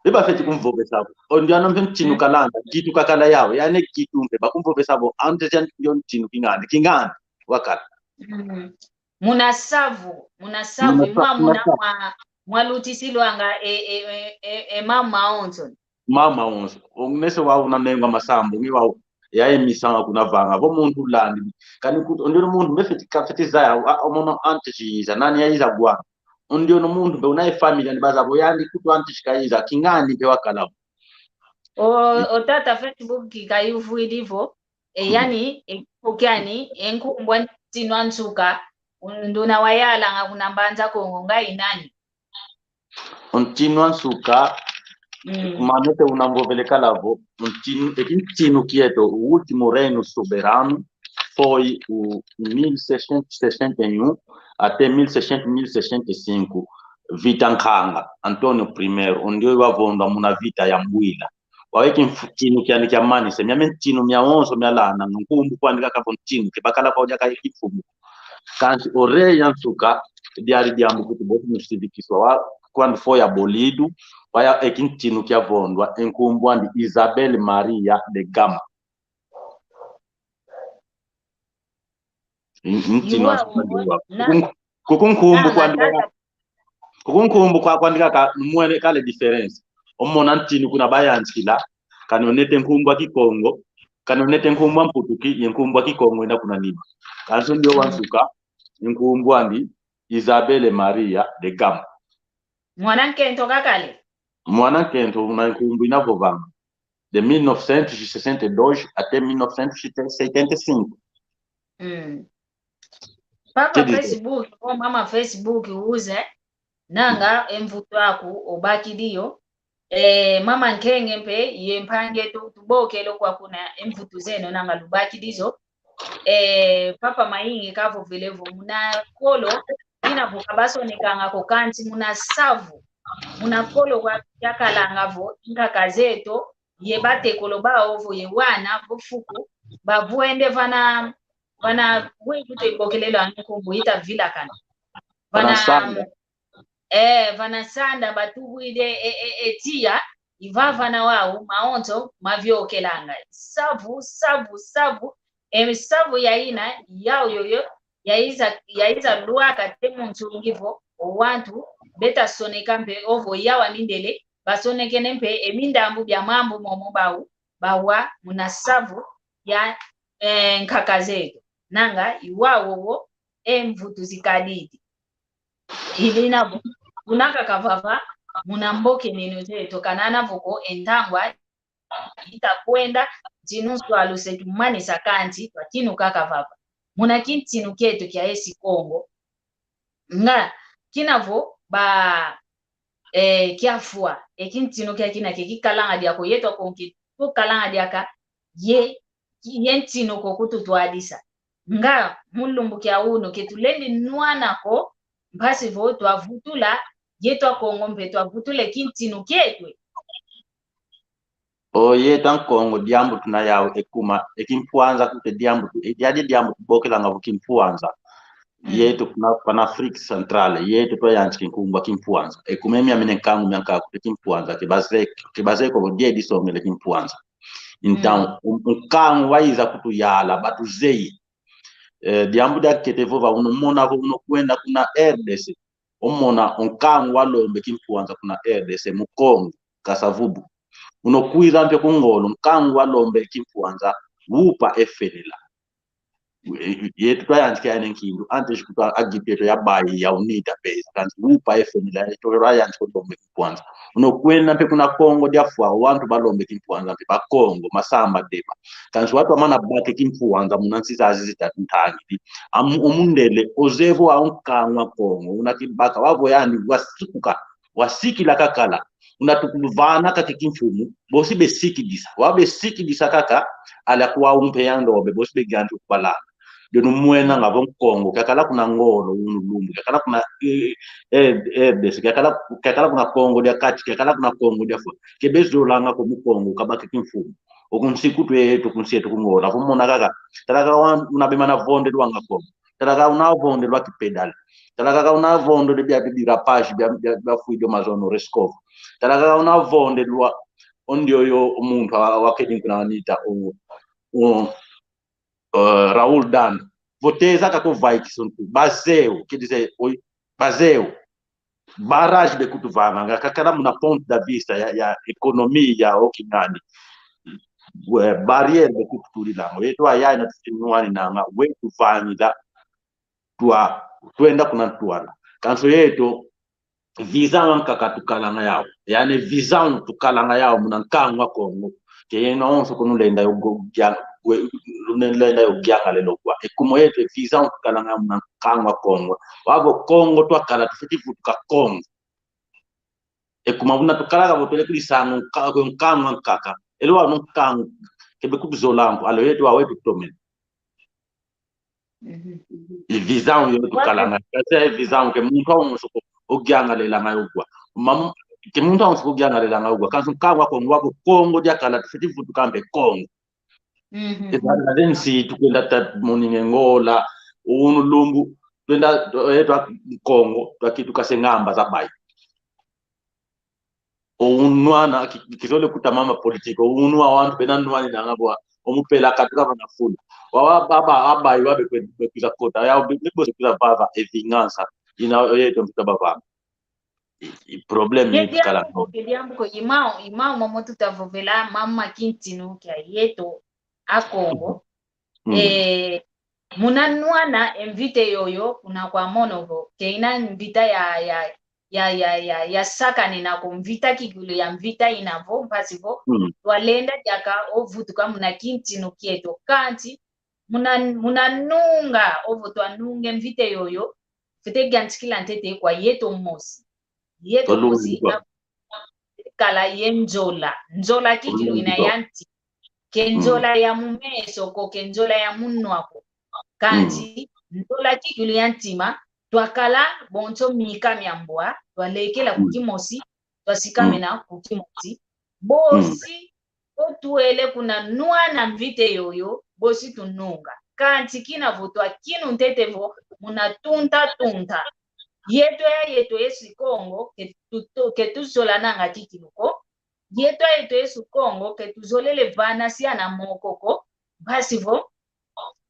Iba feti kumvovesa ko. Ondiano mpe ntinu, mm, kalanda, kitu kakala yau, yani kitu mpe, bakumvovesa ko, ante tia ndio ntinu kingandi, kingandi, wakala. Mm. Muna savu, muna savu, muna sa-, mwa, muna muna sa- mwa, mwalutisilwanga e, e, e, e, e mama onso. Mama onso. Ongnese wau una mengo masambu, ngi wau, ya emisanga kuna vanga, vo muntu landi. Kani kutu, ondiono muntu, mbe feti, ka feti zaya, a, omono ante chiza, nani ya iza gwa. Ondiono muntu, mbe una e família, ni baza, vo yandi kutu ante chikaiza, kingandi mpe wakala. O, o tata Facebook kayuvwidi vo, e, yani, e, kiani, e nkumbu a ntinu a nsuka, unduna wayalanga kuna Mbanza Kongo, ngai nani? O ntinu a nsuka, mm, manete una mvovele kala vo, o ntinu, e kintinu kieto, o último reino soberano, foi o mil seiscentos e sessenta e um até mil seiscentos, mil seiscentos e cinco, Vita Nkanga, António Primeiro, ondio wavondwa muna vita ya Mbwila. Waweki mfu-, ntinu kiani kiamanisa, miame ntinu miawonso mialananga, nkumbu kwandi kaka vo ntinu, ke bakala kwau diaka kimfumu. Kansi o rei a nsuka, diadi diambu kuti bosi musivikiswa wa, quando foi abolido, waya e kintinu kiavondwa, e nkumbu andi Isabel Maria de Gama. N-, ntinu a nsuka ndiwa. Kuku nkumbu kwandi kaka, kuku nkumbu kwa kwandi kaka, mwene kale diferença. Omona ntinu kuna bayantikila, kani onete nkumbu a Kikongo, kani onete nkumbu a Mputuki, ye nkumbu a Kikongo ina kuna nima. Kansi ndio wa nsuka, nkumbu andi Isabel Maria de Gama. Mwana nkento kakale. Mwana nkento una nkumbu ina vovanga. de mil novecentos e sessenta e dois até mil novecentos e setenta e cinco. Mm. Papa Facebook, o mama Facebook uze, nanga e mvutu aku obakidi yo. E, mama Nkenge mpe ye mpangi eto tubokele kwa kuna e mvutu zeno nanga lubakidi zo. E, Papa Mayingi kavovele vo muna kolo, ina vo kabasonekanga ko kansi muna savu. Muna kolo kwa yakalanga vo nkaka zeto, ye batekolo bao vo ye wana vo fuku, bavwende vana, vana, we kute bokelelo anu nkumbu ita vilakana. Vana, vana sanda. Eh, vana sanda batubwide e, e, e tiya, i vavana wau, mawonso, maviokelanga. Savu, savu, savu, e savu yaina, yau yoyo, yaiza, yaiza lwaka te mu nsungi vo, o wantu, beta soneka mpe, ovo yawa mindele, basonekene mpe, e mindambu bia mambu momo bau, bawa, muna savu, ya, eh, nkaka zeto. Nanga, i wau wowo, e mvutu zikadidi. Ilina vo, kuna kaka vava, muna mboke neno zeto, kanana vo ko e ntangwa, ita kwenda, ntinu nswalu se tumanisa kansi, twa tinu kaka vava. Muna kintinu kieto kia esi Kongo. Nga, kina vo, ba, eh, kiafwa, e kintinu kia kina ke kikalanga diako, yeto akonki, tukalanga diaka, ye, ye ntinu ko kututwadisa. Nga, mu lumbu kia unu, ke tulendi nwana ko, mpasi vo twavutula, yeto Akongo mpe twavutula e kintinu kietwe. O yeto Akongo diambu tuna yau ekuma, e kimpwanza kute diambu tu, e diadi diambu tubokelanga vo kimpwanza. Mm. Yeto kuna, pana Afrique Centrale, yeto twayantika nkumbu a kimpwanza. Ekuma e miamina nkangu mianka kute kimpwanza, ke bazeko, ke bazeko vo die disongele kimpwanza. Então, mm, um, um nkangu waiza kutuyala, batuzeye. Eh, diambu diakete vova, uno mona vo uno kwenda kuna R D C. Umona nkangu walombe kimpwanza kuna R D C, Mukongo, kasa-vubu. Uno kwiza mpe ku Ngolo, nkangu walombe kimpwanza, wupa e fenela. E, e, yeto twayantika yane nkindu, antes kutu a, a gripe eto ya bayi ya UNITA pesa, kansi wupa e fenela, yeto twayantika lombe kimpwanza. Uno kwenda mpe kuna Kongo dia Fwa, wantu balombe kimpwanza mpe, Bakongo, Masamba, Deba. Kansi wantu wamana baka e kimpwanza muna nsi zazi zitatu ntangidi. Amu, o mundele, ozeye vo wau nkangu a Kongo, una kibaka, wau vo yandi wasikuka, wasikila kakala. Una tukulu vana kaka e kimfumu, bosi besikidisa. Wau besikidisa kaka, ala kwa umpe ya ndombe, bosi beganti kubalana. Dio numwenanga vo Nkongo, kiakala kuna Ngolo, unu lumbu, kiakala kuna, eh, eh, R D C, kiakala, kiakala kuna Kongo dia Kati, kiakala kuna Kongo dia Fwa. Ke bezolanga ko Mukongo, kabaka e kimfumu. O kunsi kutu yeto, kunsi yeto ku Ngola, vo mona kaka. Tala kaka wa, una bemana vondelwanga Kongo. Tala kaka una vondelwa kipedale. Tala kaka una vondelwa bia, bia, bia rapaz, bia, bia, bia fui dio mazono Rescova. Tala kaka una vondelwa, o ndioyo muntu wa, wakedi kuna wanita, o, o, eh, Raul Danda. Vo teza kako vai kisuntu. Bazeu, quer dizer, oi, bazeu. Barrage bekutuvanga, nga kakala muna ponto da vista ya, ya economia, o kingani. We, barrière bekututulilanga. Yeto ayaya na tutinwani nanga, we tuvangila, twa, twenda kuna ntwala. Kansi yeto, visão ankaka tukalanga yau. Yani visão tukalanga yau muna nkangu a Kongo. Ke yeno onso ko nulenda yo go-, gia-, gwe-, nulenda yo giangalelo gwa. Ekuma yeto e visão tukalanga yau muna nkangu a Kongo. Wau vo Kongo twakala tufwete vutuka Kongo. Ekuma una tukala kavo twele kuli sangu nka-, nkangu ankaka. Elo wau nkangu, ke bekutuzola mpo, alo yeto wau wetu tomene. Mhm. I visão yo tukalanga. Kasi i visão ke muntu awonso ko ogiangalelanga yo gwa. Mam-, ke muntu awonso ko ogiangalelanga yo gwa. Kansi nkangu a Kongo wau vo Kongo diakala tufwete vutuka mpe Kongo. Mhm. Ezalele nsi tukwenda ta moninge Ngola, unu lumbu, twenda, eh, twa Kongo, twakituka se ngamba za bayi. O unwana, ki-, kizole kuta mama politique, o unu wa wantu bena nwaninanga bwa, o mupela katuka vana fulu. Wa, wa, baba, abayi wa bekwe, bekwiza kota, ya, be, bekwiza vava, e vingança, ina, oye, to mfita bavanga. I, i problème ni kala ko. Ke diambu ko, i mau, i mau momo tutavovela, mama kintinu kia yeto, a Kongo. Mm. Eh, muna nwana e mvita yoyo, kuna kwa mono vo, ke ina mvita ya, ya, ya, ya, ya, ya sakanena ko mvita kikilu ya mvita ina vo, mpasi vo, mm, twalenda diaka o vutuka muna kintinu kieto. Kansi, muna, muna nunga, ovo twanunge mvita yoyo, fwete yantikila ntete kwa yeto mosi. Yeto mosi, na kala ye nzola. Nzola kikilu ina ya ntima. Ke nzola ya mu meso ko, ke nzola ya munwa ko. Kansi, nzola kikilu ya ntima, twakala bonso mika mia mbwa, twalekela ku kimosi, twasikamena ku kimosi. Bosi, o twele kuna nwana mvita yoyo, bosi tununga. Kansi kina vo twakinu ntete vo, muna tunta tunta. Yeto ya yeto esi Kongo, ke tu, tu, ke tuzolananga kikilu ko. Yeto ya yeto esi Kongo, ke tuzolele vana siana moko ko. Mpasi vo,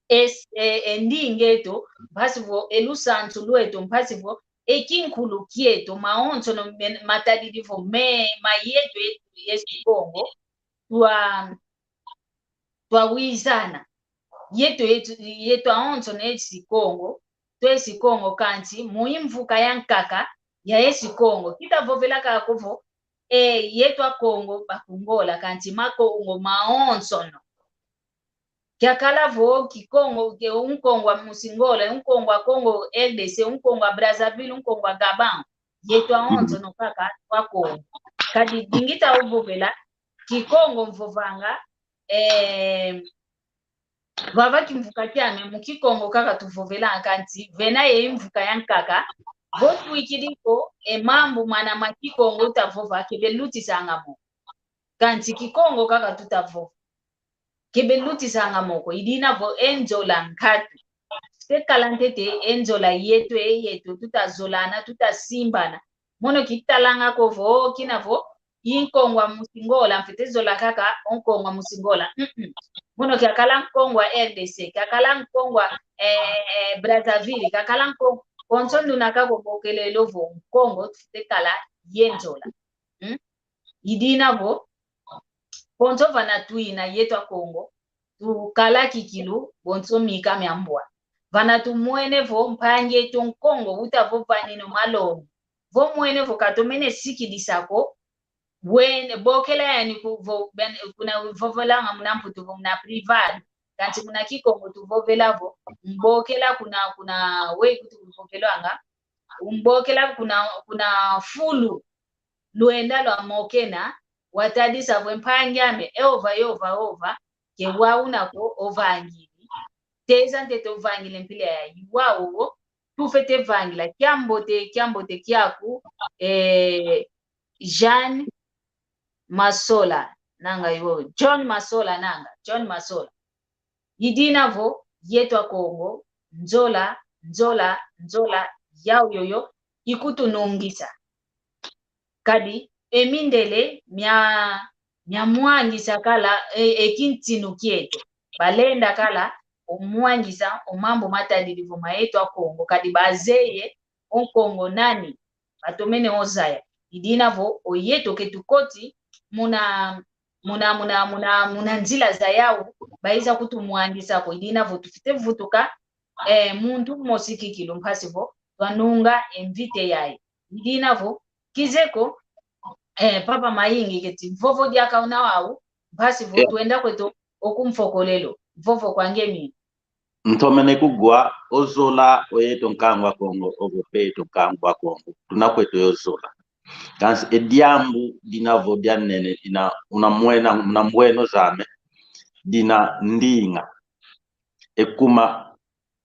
es-, e, e ndinga eto, mpasi vo, e lusansu lweto, mpasi vo, e kinkulu kieto, mawonsono men-, matadidi vo, me, ma yeto, yeto, esi Kongo, twa, twawizana. Yeto, yeto, yeto awonsono esi Kongo, twesi Kongo kansi, mu imvuka ya nkaka, ya esi Kongo. Kita vovela kaka vo, e, yeto a Kongo, bakungola kansi, ma Kongo, mawonsono. Kiakala vo Kikongo, ke, un Kongo wa musi Ngola, un Kongo wa Congo R D C, un Kongo wa Brazzaville, un Kongo wa Gabon. Yeto awonsono kaka twa Kongo. Kadi dingita ovovela, Kikongo mvovanga, eh, vava kimvuka kiame mu Kikongo kaka tuvovela kansi, vena ye imvuka ya nkaka, vo twikidi ko, e mambu mana ma Kikongo utavova, ke belutisanga mo. Kansi Kikongo kaka tutavova. Ke belutisanga mo ko, i dina vo e nzola nkatu. Fwete kala ntete e nzola yeto, e yeto, tutazolana, tutasimbana. Mono kitalanga ko vo, kina vo, i Nkongo wa musi Ngola, mfwete zola kaka, o Nkongo wa musi Ngola. Mm-mm. Mono kiakala Nkongo wa R D C, kiakala Nkongo wa, eh, eh, Brazzaville, kiakala Nkongo, konso nduna kaka obokelele vo Nkongo, tufwete kala ye nzola. Mm? I dina vo, bonso vana twina yeto a Kongo, tukala kikilu, bonso mika mia mbwa. Vana tumwene vo mpangi eto Nkongo, utavovanina o malongi. Vo mwene vo katomene sikidisa ko, wene, bokela yani ku, vo, ben, kuna vovelanga muna Mputu vo muna privado. Kansi muna Kikongo tuvovela vo, mbokela kuna, kuna, we kutu kuvovelwanga, mbokela kuna, kuna fulu. Lwenda lwa mokena, watadisa vo e mpangi ame, e ova, e ova, e ova, ke wau una ko ovangidi. Teza ntete ovangile mpila yayi, wau wo, tufwete vangila, kiambote, kiambote kiaku, eh, Jean Masola, nanga yo, John Masola, nanga, John Masola. I dina vo, yeto a Kongo, nzola, nzola, nzola, yau yoyo, ikutunungisa. Kadi, e mindele, mia, mia mwangisa kala, e, e kintinu kieto. Balenda kala, o mwangisa, o mambu matadidi vo ma yeto a Kongo. Kadi bazeye, o Nkongo nani, batomene ozaya. I dina vo, o yeto ke tukoti, muna, muna, muna, muna, muna nzila za yau, baiza kutumwangisa ko, i dina vo tufwete vutuka, eh, muntu mosi kikilu mpasi vo, twanunga e mvita yayi. I dina vo, kizeye ko, eh, Papa Mayingi keti, vovo diaka una wau, mpasi vo, twenda kweto, oku mfokolelo, vovo kwa nge mi. Ntomene kugwa, ozola, o yeto nkangu a Kongo, ovo pe yeto nkangu a Kongo, tuna kweto yozola. Kansi e diambu dina vo dia nene, dina una mwena, una mweno zame, dina ndinga. E kuma,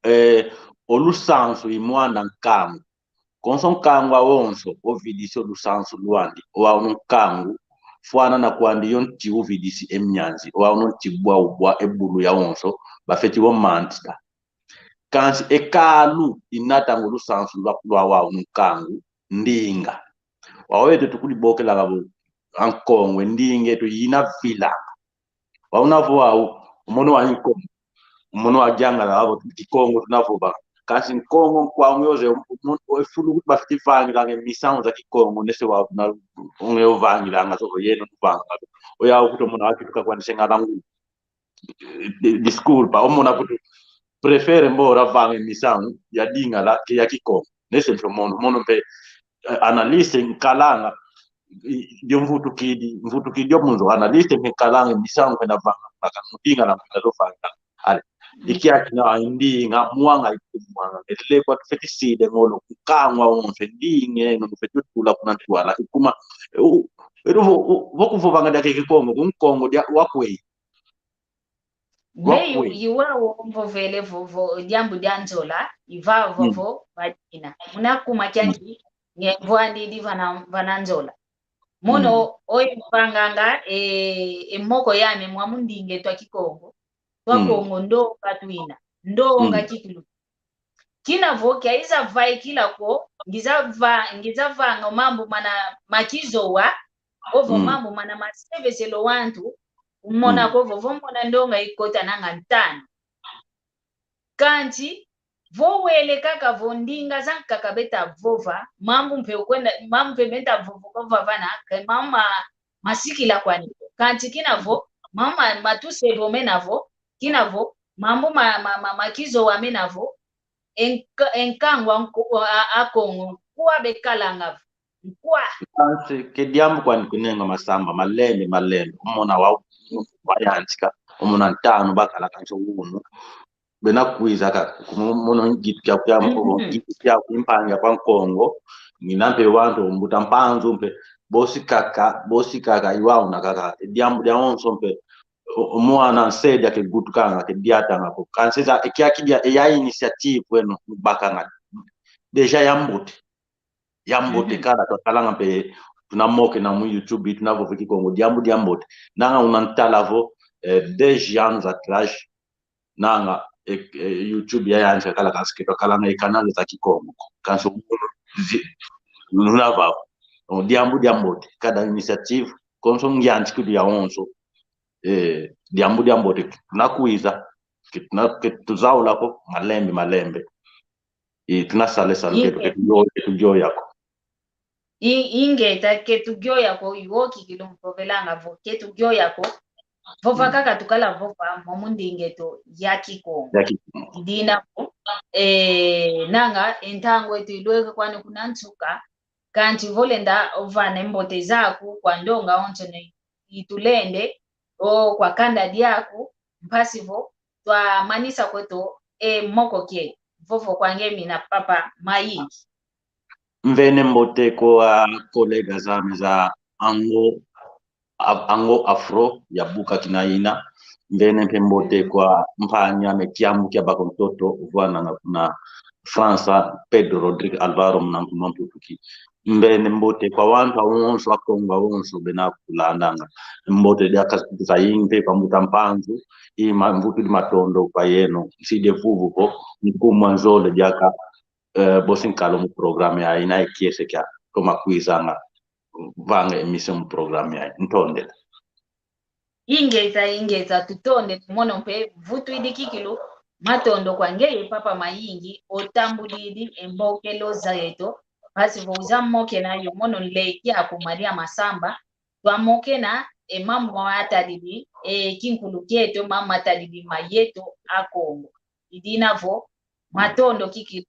eh, o lusansu i mwanda nkangu. Konso nkangu awonso ovidisi o lusansu lwandi, o wau nkangu, fwana na kwandi yo nti uvidisi e mianzi, o wau nti bwa ubwa e bulu yawonso, bafeti wo mantita. Kansi e kalu inatanga o lusansu lwa, lwa wau nkangu, ndinga. Wau eto tukulibokela kabo, a Nkongo, ndinga eto ina vilanga. Wau una vo wau, o mono wa Nkongo, o mono wa Kiangala, avo Kikongo tuna vova. Kansi Nkongo nkwau nge oze, o mono, o fulu kuti bafiti vangilanga e misamu za Kikongo, nese wau una, unge ovangilanga, so, yeno tuvanga. O yau kuti o mono wa kituka kwandi se Ngala Ngulu. Di-, desculpa, o mono kuti prefere mbora vanga e misamu ya Lingala ke ya Kikongo. Nese nto mono, mono mpe eh, analyste nkalanga, i-, dio mvutukidi, mvutukidi dio munzo analyste nkalanga, misangu kwenda vanga, baka mudinga na kwenda zo vanga. Ale. Ikiaki na ndinga, mwanga ikumwanga, ele kwa tufeti side ngolo, kukangwa onse, ndinge, no tufeti tula kuna ntwala, ikuma, u-, u-, vo, u-, vo kuvovanga dia Kikongo, ku Nkongo dia, wa kweyi. Bei iwa wo mvovele vovo, diambu dia nzola, iva vovo, badina. Muna kuma kiaki, nge mvwandidi vana, vana nzola. Mono, oyo mvanganga, e, e moko yame mwa mundinge twa Kikongo. Twa Kongo ndonga twina. Ndonga kikilu. Kina vo kiaiza vaikila ko, ngiza va-, ngiza vanga mambu mana makizowa, ovo mambu mana maseveselo wantu, umona ko vovo mona ndonga ikota nanga ntanu. Kanti, vo wele kaka vo ndinga zankaka beta vova, mambu mpe ukwenda, mambu mpe beta vovo kwa vavana, ke mambu ma-, masikila kwani. Kanti kina vo, mambu ma-, matuse vo mena vo, kina vo, mambu ma-, ma-, ma-, makizowa mena vo, enk-, enkangwa nko-, a, a Kongo, kwa bekalanga vo. Nkwa. Kansi, ke diambu kwani kunenga masamba, malembe, malembe. Umona wa, wayantika, umona ntanu bakala kansi unu. Bena kwiza ka, kumu-, mono ngitu kia kuya mpo, ngitu kia kuimpangia kwa Nkongo, ngina mpe wantu, mbuta Mpanzu mpe, bosi kaka, bosi kaka, iwa una kaka, diambu dia onso mpe, o-, omwana nsedi ake gutukanga, ke diatanga ko. Kansi za, ekiaki dia, eya initiative eno, bakanga. Déjà ya mbote. Ya mbote kala, twakalanga mpe, tuna mokena mu YouTube, tuna vova Kikongo, diambu dia mbote. Nanga una ntala vo, eh, dez anos atrás, nanga, eh, eh, YouTube yayantika kala kansi ke twakalanga e canal za Kikongo. Kansi unu zi-, nuna vava. O, diambu dia mbote, kada initiative, konso ngiantikilu ya onso. Eh, diambu dia mbote, tuna kwiza, ke tuna, ke tuzaula ko, malembe, malembe. I tuna sale salu ketu, ke tuyo-, ke tuyoya ko. I-, ingeta ke tuyoya ko, iwo kikilu mvovelanga vo, ke tuyoya ko. Vova kaka tukala vova, mwa mundinga eto ya Kikongo. Ya Kikongo. Idina vo, eh, nanga, e ntangu eto ilweke kwani kuna nsuka, kanti vo lenda ovana e mbote zaku kwa ndonga onso ne itulende, o kwa kanda diaku, mpasi vo, twamanisa kweto e moko kieto. Vovo kwa nge mina papa Mayingi. Mvene mbote kwa colega zame za Ango, a-, Ango Afro ya buka kina ina. Mvene mpe mbote kwa mpangi ame Kiambu kia Bakontoto, uvwananga kuna França, Pedro Rodrigue Alvaro, muna nkumbu a Mputuki. Mvene mbote kwa wantu awonso, Akongo awonso bena kulandanga. Mbote diaka zayingi mpe kwa mbuta Mpanzu, i ma-, mvutudi matondo kwa yeno, nsidi vuvu vo, nkumbu a nzole diaka, eh, bosi nkala mu programa yayi, na e kiese kia toma kwizanga, vanga emission mu programa yayi. Ntondele. Ingeta, ingeta, tutondele, mono mpe vutwidi kikilu, matondo kwa ngeye papa Mayingi, otambudidi e mbokelo zayeto, mpasi vo uza mokena yo mono nleki aku Maria Masamba, twamokena e mambu matadidi e kinkulu kieto, mambu matadidi mayeto Akongo. Idina vo, matondo kikilu,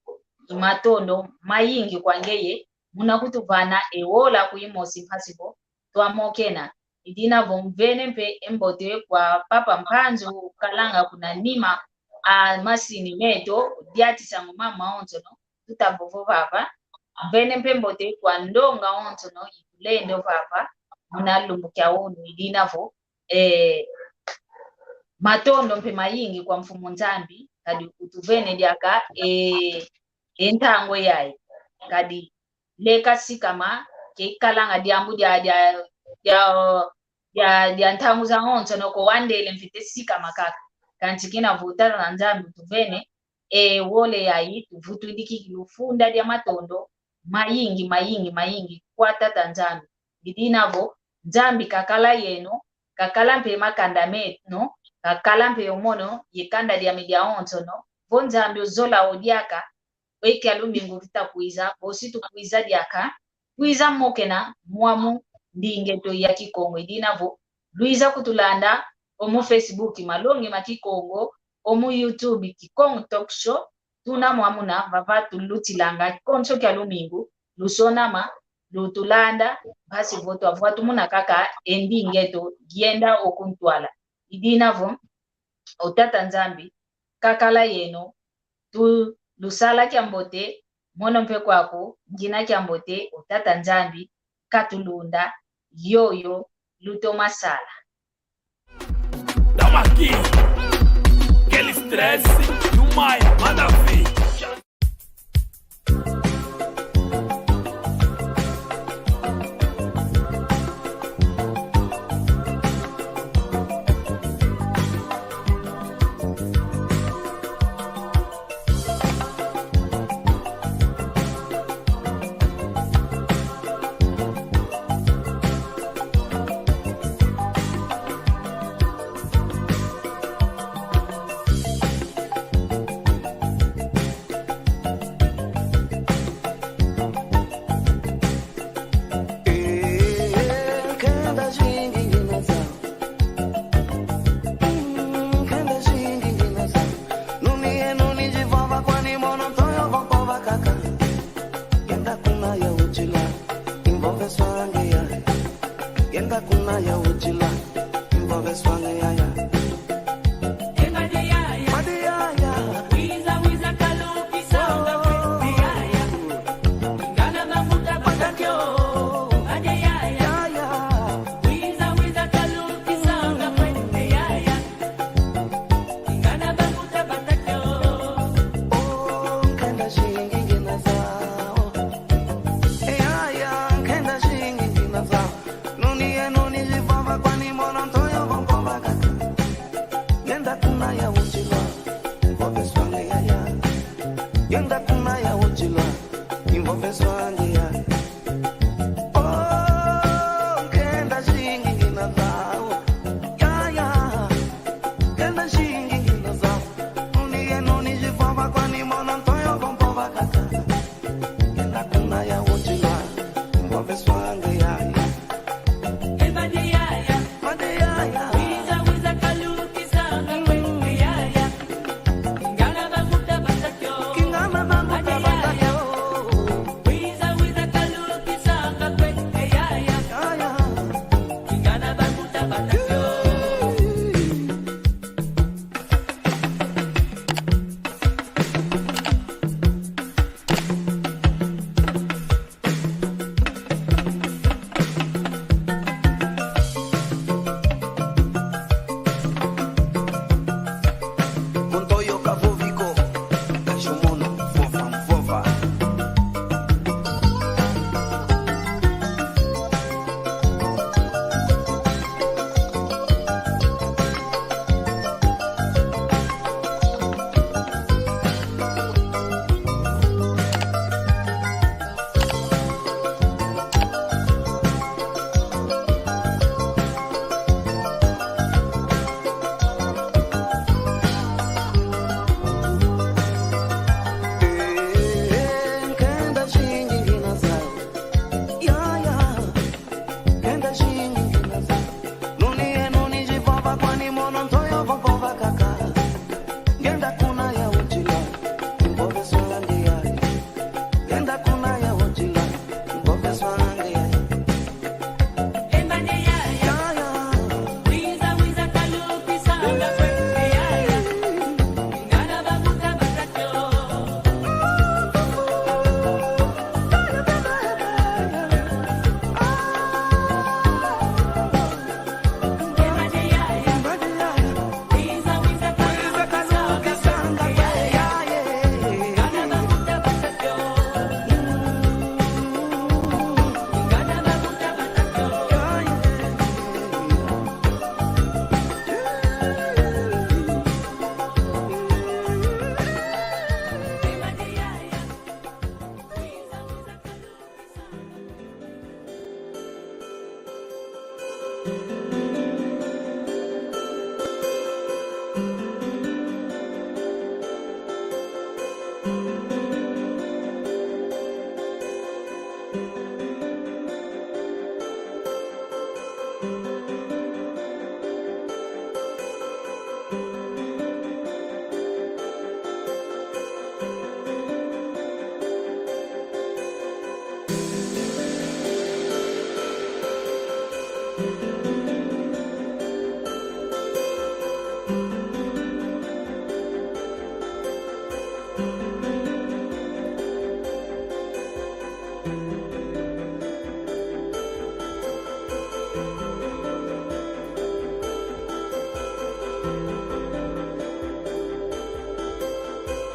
i matondo mayingi kwa ngeye, muna kutuvana e wola ku imosi mpasi vo, twamokena. Idina vo mvene mpe e mbote kwa papa Mpanzu kalanga kuna nima a masini meto, diatisa ngo mama onsono, tuta vovo vava. Mvene mpe mbote kwa ndonga onsono, itulendo vava, muna lumbu kia unu, idina vo, eh, matondo mpe mayingi kwa Mfumu Nzambi, kadi utuvene diaka, eh, e ntangu yayi, kadi leka sikama, ke ikalanga diambu dia, dia, dia, dia, dia ntangu zawonsono ko, wandele mfite sikama kaka. Kansi kina vo Tata Nzambi utuvene, e wole yayi, tuvutudiki kilufunda dia matondo mayingi, mayingi, mayingi kwa Tata Nzambi. Idina vo, Nzambi kakala yeno, kakala mpe makanda meno, kakala mpe omono, ye kanda diame diawonsono, vo Nzambi ozola o diaka, e kia lumingu kita kwiza, bosi tukwiza diaka, kwiza mokena mwamu ndinga eto ya Kikongo. Idina vo, lwiza kutulanda, omu Facebook, Malongi ma Kikongo, omu YouTube, Kikongo Talk Show, tuna mwamuna, vava tulutilanga, konso kia lumingu, lusonama, lutulanda, mpasi vo twavwa tumona kaka e ndinga eto dienda o kuntwala. I dina vo, o Tata Nzambi, kakala yeno, tu lusala kiambote, mono mpe kwaku, ngina kiambote, o Tata Nzambi, katulunda, yoyo, lutoma sala. Toma aqui, aquele stress, no Maia, manda ver. Yenda kuna ya uchila, involve swange yaya. Madi yaya. Yaya. Oh, nkenda zingi ngina zau. Eh, yaya, nkenda zingi ngina zau. Nuni e nuni zivava kwani mono ntoyo vampovaka. Yenda kuna ya uchila, involve swange yaya. Yenda kuna ya uchila, involve swange yaya.